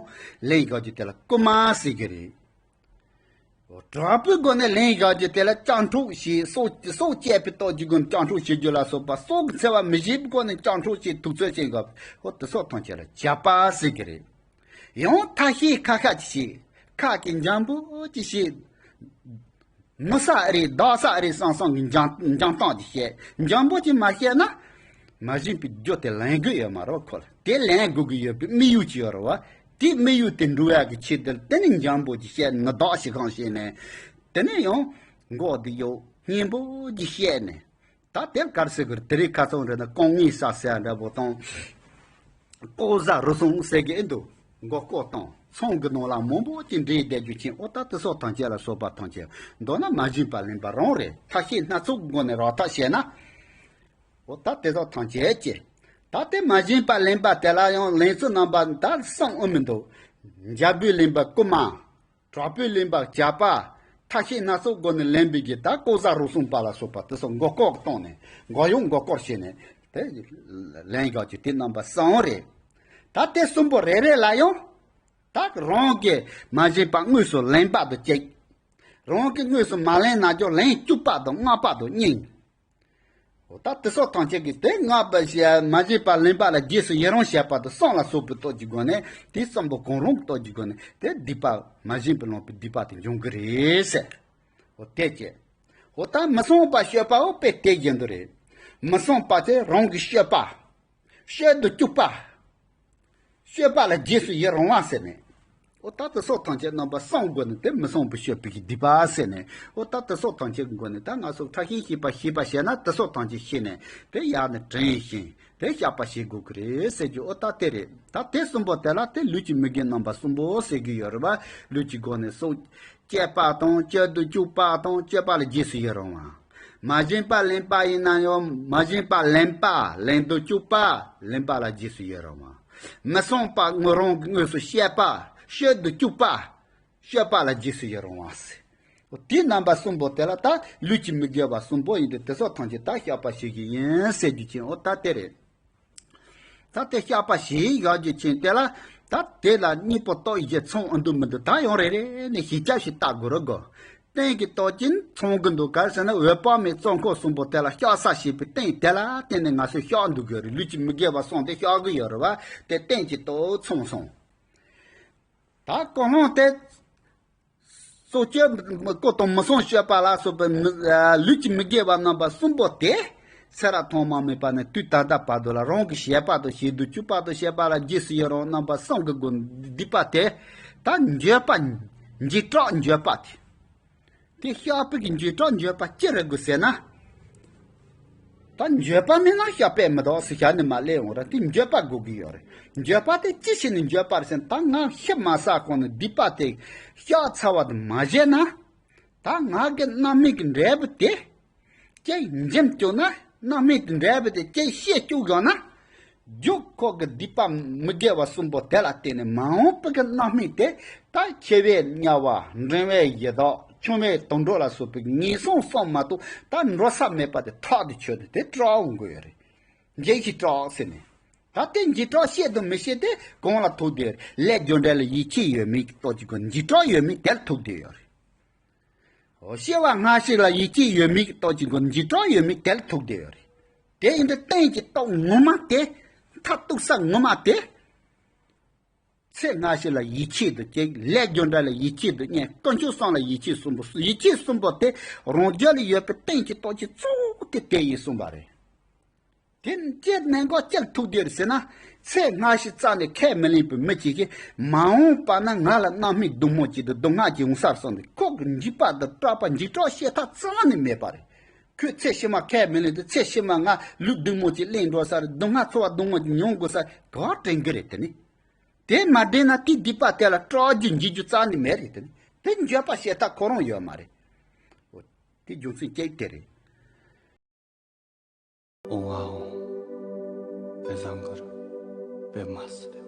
ལེན་དགོས་རྒྱུ་དེ་ལ་རྐུ་མ་ཟེར་གི་རེད། དྲག་པོའི་སྒོ་ནས་ལེན་བཞག་རྒྱུ་དེ་ལ་སྤྱང་གྲུང་བྱེད། སྲོག་སྲོག་བཅད་པའི་སྟོབས་ཀྱི་སྒོ་ནས་སྤྱང་གྲུང་བྱེད་རྒྱུ་ལ་སོགས་པ། སྲོག་གི་འཚེ་བ་མི་བྱེད་པའི་སྒོ་ནས་སྤྱང་གྲུང་བྱེད། ཐུགས་བརྩེ་བྱེད་དགོས། འོ་དེ་སྲོག་ཐམས་ཅད་ལ་བྱ་པ་ཟེར་གྱི་རེད། ཡང་ཐ་ཤལ་ཁ་ཤས་ཀྱིས་བྱེད། ཁ་གི་འཇམ་པོ་ཅིག་བྱེད། མི་ས་རེད་བདག་ས་རེད་བསམ་བསམ་གྱི་འཇམ་འཇམ་ཐང་ཅིག་བཤད། འཇམ་པོ་ཅིག་མ་བཤད་ན། མ་བྱིན་པའི་རྒྱུ་དེ་ལེན་དགོས་ཡོད་མ་རེད་ཁོ་ལ། དེ་ལེན་དགོས་ཀྱི་ཡོད་པའི་དམིགས་ཡུལ་ཅིག་ཡོད་རེད་བ། དེ་དམིགས་ཡུལ་དེ་འགྲུབ་ཡག་གི་ཆེད་དུ་དེ་ནི་འཇམ་པོ་ཅིག་བཤད་ནས་བདག་ཞིག་གང་བཤད་ནས། དེ་ནས་ཡང་མགོ་དེ་ཡོ་སྙན་པོ་ཅིག་བཤད་ནས། ད་དེར་གར་སེ་གུར་དེ་རིང་ཁ་སང་རེད་ན་ཀོང་ངེ་ས་ཟེར་འདྲ་པོ་དང་། ལྐོག་ཟ་རུལ་སུངས་ཟེར་གི་ཨེ་འདུག་མགོ་སྐོར་བཏང་། ཚོང་གི་ནང་ལ་མང་པོ་ཅིག་འདྲེས་བསྡད་རྒྱུ་ཅན། ཨོ་ད་དེ་སོགས་ཐམས་ཅད་ལ་སོགས་པ་ཐམས་ཅད་མདོར་ན་མ་བྱིན་པ་ལེན་པ་རང་རེད། ཐབས་ཤེས་སྣ་ཚོགས་སྒོ་ནས་རག་ཐབས་བྱས་ན། ཨོ་ད་དེ་སོགས་ཐམས་ཅད་ཀྱི། ད་དེ་མ་བྱིན་པ་ལེན་པ་དེ་ལ་ཡང་ལེན་ཚུལ་རྣམ་པ་ད་གསུམ་ཨེ་མི་འདུག་འཇབ་རྒོལ་ལེན་པ་རྐུ་མ། དྲག་པོས་ལེན་པ་བྱ་པ། ཐབས་ཤེས་སྣ་ཚོགས་སྒོ་ནས་ལེན་པའི་གི་ད་ལྐོག་ཟ་རུལ་སུངས་པ་ལ་སོགས་པ་དེ་ཚོ་མགོ་སྐོར་བཏང་ནས་མགོ་གཡོག་མགོ་སྐོར་བྱས་ནས་དེ་ལེན་ཡག་གི་དེ་རྣམ་པ་གསུམ་རེད། ད་དེ་གསུམ་པོ་རེ་རེ་ལ་ཡང་ད་རང་གི་མ་བྱིན་པ་དངོས་སུ་ལེན་པ་དང་གཅིག་རང་གི་དངོས་སུ་མ་ལེན་ན་ཀྱང་ལེན་བཅུག་པ་དང་བསྔགས་པ་དང་གཉིས། འོ་ད་དེ་སོགས་ཐམས་ཅད་ཀྱིས་དེ་བསྔགས་པ་ཞེས་མ་བྱིན་པ་ལེན་པ་ལ་རྗེས་སུ་ཡི་རང་བྱེད་པ་དང་གསུམ་ལ་སོགས་པའི་སྟོབས་ཀྱི་སྒོ་ནས་དེ་གསུམ་པོ་གང་རུང་གི་སྟོབས་ཀྱི་སྒོ་ནས་དེ་སྡིག་པ་མ་བྱིན་པ་ལེན་པའི་སྡིག་པ་དེ་འབྱུང་གི་རེད་ཟེར། འོ་དེ་ཅི། འོ་ད་མི་བསྲུང་བ་སྤྱོད་པའོ་དཔེ་དེ་བཞིན་དུ་རེད། མི་བསྲུང་བ་དེ་རང་གི་སྤྱོད་པ། སྤྱོད་དུ་བཅུག་པ། སྤྱོད་པ་ལ་རྗེས་སུ་ཡི་རང་བ་ཟེར་ནས། འོ་ད་དེ་སོགས་ཐམས་ཅད་རྣམ་པ་གསུམ་སྒོ་ནས་དེ་མི་བསྲུང་བའི་སྤྱོད་པའི་སྡིག་པ་ཟེར་ནས། འོ་ད་དེ་སོགས་ཐམས་ཅད་ཀྱི་སྒོ་ནས་ད་ང་ཚོ་ཕྲ་ཞིང་ཤེས་པ་ཤེས་པ་བྱས་ན་དེ་སོགས་ཐམས་ཅད་ཤེས་ནས་དེ་ཡག་ནས་དྲན་ཞིང་དེ་བཤགས་པ་བྱེད་དགོས་ཀྱི་རེད་ཟེར་རྒྱུ། འོ་ད་དེ་རེད། ད་དེ་གསུམ་པོ་དེ་ལ་དེ་ལུས་ཀྱི་མི་དགེ་རྣམ་པ་གསུམ་པོ་ཟེར་གྱི་ཡོད་རེད་བ། ལུས་ཀྱི་སྒོ་ནས་སྲོག་སྤྱད་པ་དང་སྤྱོད་དུ་བཅུག་པ་དང་སྤྱོད་པ་ལ་རྗེས་སུ་ཡི་རང་བ། མ་བྱིན་པ་ལེན་པ་ཡིན་ན་ཡང་མ་བྱིན་པ་ལེན་པ་ལེན་དུ་བཅུག་པ་ལེན་པ་ལ་རྗེས་སུ་ཡི་རང་བ། མི་བསྲུང་བ་ངོ་རང་གི་དངོས་སུ་སྤྱད་པ་སྤྱོད་དུ་བཅུག་པ་སྤྱོད་པ་ལ་རྗེས་སུ་ཡི་རང་བ་ཟེར། དེའི་རྣམ་པ་གསུམ་པོ་དེ་ལ་ད་ལུས་ཀྱི་མི་དགེ་བ་གསུམ་པོ་ཡིན་ཏེ་དེ་སོགས་ཐམས་ཅད་ད་བཤགས་པ་བྱེད་ཀྱི་ཡིན་ཟེར་རྒྱུ་ཅན། འོ་ད་དེ་རེད། ད་དེ་བཤགས་པ་བྱེད་ཡག་རྒྱུ་ཅན་དེ་ལ་ད་དེ་ལ་གཉིས་པོ་རྟོགས་ཡི་ཚང་འདུག་མི་འདུག་ད་ཡང་རེ་རེ་ནས་ཞིབ་ཆ་ཞིག་བལྟ་དགོས་རེད་གོ། རྟེན་གྱི་རྟོགས་ཀྱིན་ཚང་གི་འདུག་ག་ཟེར་ན་འོད་དཔག་མེད་གཙོ་འཁོར་གསུམ་པོ་དེ་ལ་བཤགས་ས་ཞེས་པའི་རྟེན་དེ་ལ་བརྟེན་ནས་ང་ཚོས་བཤགས་འདུག་གི་རེད། ལུས་ཀྱི་མི་དགེ་བ་གསུམ་དེ་བཤགས་གི་ཡོད་རེད་བ། དེ་རྟེན་གྱི་རྟོགས་ཚང་སོང་། ད་ཀུན་སློང་དེ། སྲོག་གཅོད་བཀོལ་དང་མི་བསྲུང་སྤྱོད་པ་ལ་སོགས་པའི་མི་ལུས་ཀྱི་མི་དགེ་བ་རྣམ་པ་གསུམ་པོ་དེ་ཚེ་རབས་ཐོག་མ་མེད་པ་ནས་དུས་ད་ལྟ་བར་དུ་ལ་རང་གི་བྱེད་པ་དང་བྱེད་དུ་བཅུག་པ་དང་བྱེད་པ་ལ་རྗེས་སུ་ཡི་རང་རྣམ་པ་གསུམ་གྱི་སྒོ་ནས་སྡིག་པ་དེ་ད་འགྱོད་པ་འཇིགས་སྐྲག་འགྱོད་པ་དེ། དེ་བཤགས་པའི་གི་འཇིགས་སྐྲག་འགྱོད་པ་ཅི་རེད་དགོས་ཟེར་ན། ད་འགྱོད་པ་མེད་ན་བཤགས་པས་མི་འདག་ཟེར་བྱ་ནི་མ་སླེབས་འོང་ར། དེ་འགྱོད་པ་དགོས་ཀྱི་ཡོད་རེད། འགྱོད་པ་དེ་ཅི་བྱས་ནས་འགྱོད་པ་རེད་ཟེར་ན། ད་ང་ཤི་མ་ཚར་གོང་ནས་སྡིག་པ་དེ་བཤགས་ཚར་བ་དེ་མ་བྱས་ན། ད་ང་གི་རྣམ་སྨིན་གྱི་འབྲས་བུ་དེ་ཅིག་འཇིམ་བཅུག་ན། རྣམ་སྨིན་གྱི་འབྲས་བུ་དེ་ཅིག་ཤེས་བཅུག་ཡོང་ན། རྒྱུ་ཁོ་གི་སྡིག་པ་མི་དགེ་བ་གསུམ་པོ་དེ་ལ་བརྟེན་ནས་མ་འོངས་པ་གི་རྣམ་སྨིན་དེ་ད་ཆེ་བའི་དམྱལ་བ། འབྲིང་བའི་ཡི་དྭགས། ཆུང་བའི་དུད་འགྲོ་ལ་སོགས་པའི་ངན་སོང་གསུམ་མ་གཏོགས་ད་འགྲོ་ས་མེད་པ་དེ་ཐག་དེ་ཆོད་དེ་དེ་སྐྲག་འོང་གི་ཡོད་རེད། འཇིགས་ཤིང་སྐྲག་ཟེར་ནས། ད་དེ་འཇིགས་སྐྲག་བཤད་དང་མི་བཤད་དེ་གང་ལ་ཐུག་བསྡད་རེད། ལས་རྒྱུ་འབྲས་ལ་ཡིད་ཆེས་ཡོད་མེད་ཀྱི་སྟོབས་ཀྱི་སྒོ་ནས་འཇིགས་སྐྲག་ཡོད་མེད་དེ་ལ་ཐུག་བསྡད་ཡོད་རེད། འོ་སྐྱེ་བ་སྔ་ཕྱི་ལ་ཡིད་ཆེས་ཡོད་མེད་ཀྱི་སྟོབས་ཀྱི་སྒོ་ནས་འཇིགས་སྐྲག་ཡོད་མེད་དེ་ལ་ཐུག་བསྡད་ཡོད་རེད། དེ་ཡིན་དུས་རྟེན་གྱི་སྟོབས་ངོ་མ་དེ། མཐར་ཐུག་ས་ངོ་མ་དེ། ཚེ་སྔ་ཕྱི་ལ་ཡིད་ཆེས་དང་གཅིག་ལས་རྒྱུ་འབྲས་ལ་ཡིད་ཆེས་དང་གཉིས། དཀོན་མཆོག་གསུམ་ལ་ཡིད་ཆེས་གསུམ་པོ། ཡིད་ཆེས་གསུམ་པོ་དེ་རང་རྒྱུད་ལ་ཡོད་པའི་རྟེན་གྱི་སྟོབས་ཀྱི་གཙོ་བོ་དེ་དེ་ཡིན་གསུངས་པ་རེད། དེ་ལྕེ་ནན་གོ་ལྕེ་ལ་ཐུག་བསྡད་རེད་ཟེར་ན། ཚེ་སྔ་ཕྱི་རྩ་ནས་ཁས་མི་ལེན་པའི་མི་གཅིག་གིས་མ་འོངས་པ་ན་ང་ལ་རྣམ་སྨིན་སྡུག་མོ་གཅིག་དང་སྡུག་བསྔལ་གཅིག་ཡོང་ས་རེད་བསམ་སྟེ་ཁོ་གི་འཇིགས་པ་དང་སྐྲག་པ་འཇིགས་སྐྲག་བཤད་ཐབས་རྩ་བ་ནས་མེད་པ་རེད། ཁོས་ཚེ་ཕྱི་མ་ཁས་མི་ལེན་དུས་ཚེ་ཕྱི་མ་ང་ལུས་སྡུག་མོ་གཅིག་ལེན་འགྲོ་ས་རེད། སྡུག་བསྔལ་ཚོར་བ་སྡུག་མོ་གཅིག་མྱོང་དགོས་ས་རེད། ག་བ་དྲན་གི་རེད། དེ་ནི། དེ་མ་དྲན་ན་དེའི་སྡིག་པ་དེ་ལ་སྐྲག་རྒྱུ་འཇིགས་རྒྱུ་རྩ་ནས་མེད་རེད། དེ་ནི། དེ་འགྱོད་པ་བཤད་ཐབས་ཁོ་རང་ཡོད་མ་རེད། འོ། དེ་རྒྱུ་མཚན་གཅིག་དེ་རེད། ཨོང་ཨ་ཨོང་། དཔེ་བཟང་གི་རེད། དཔེ་མ་སྲིད་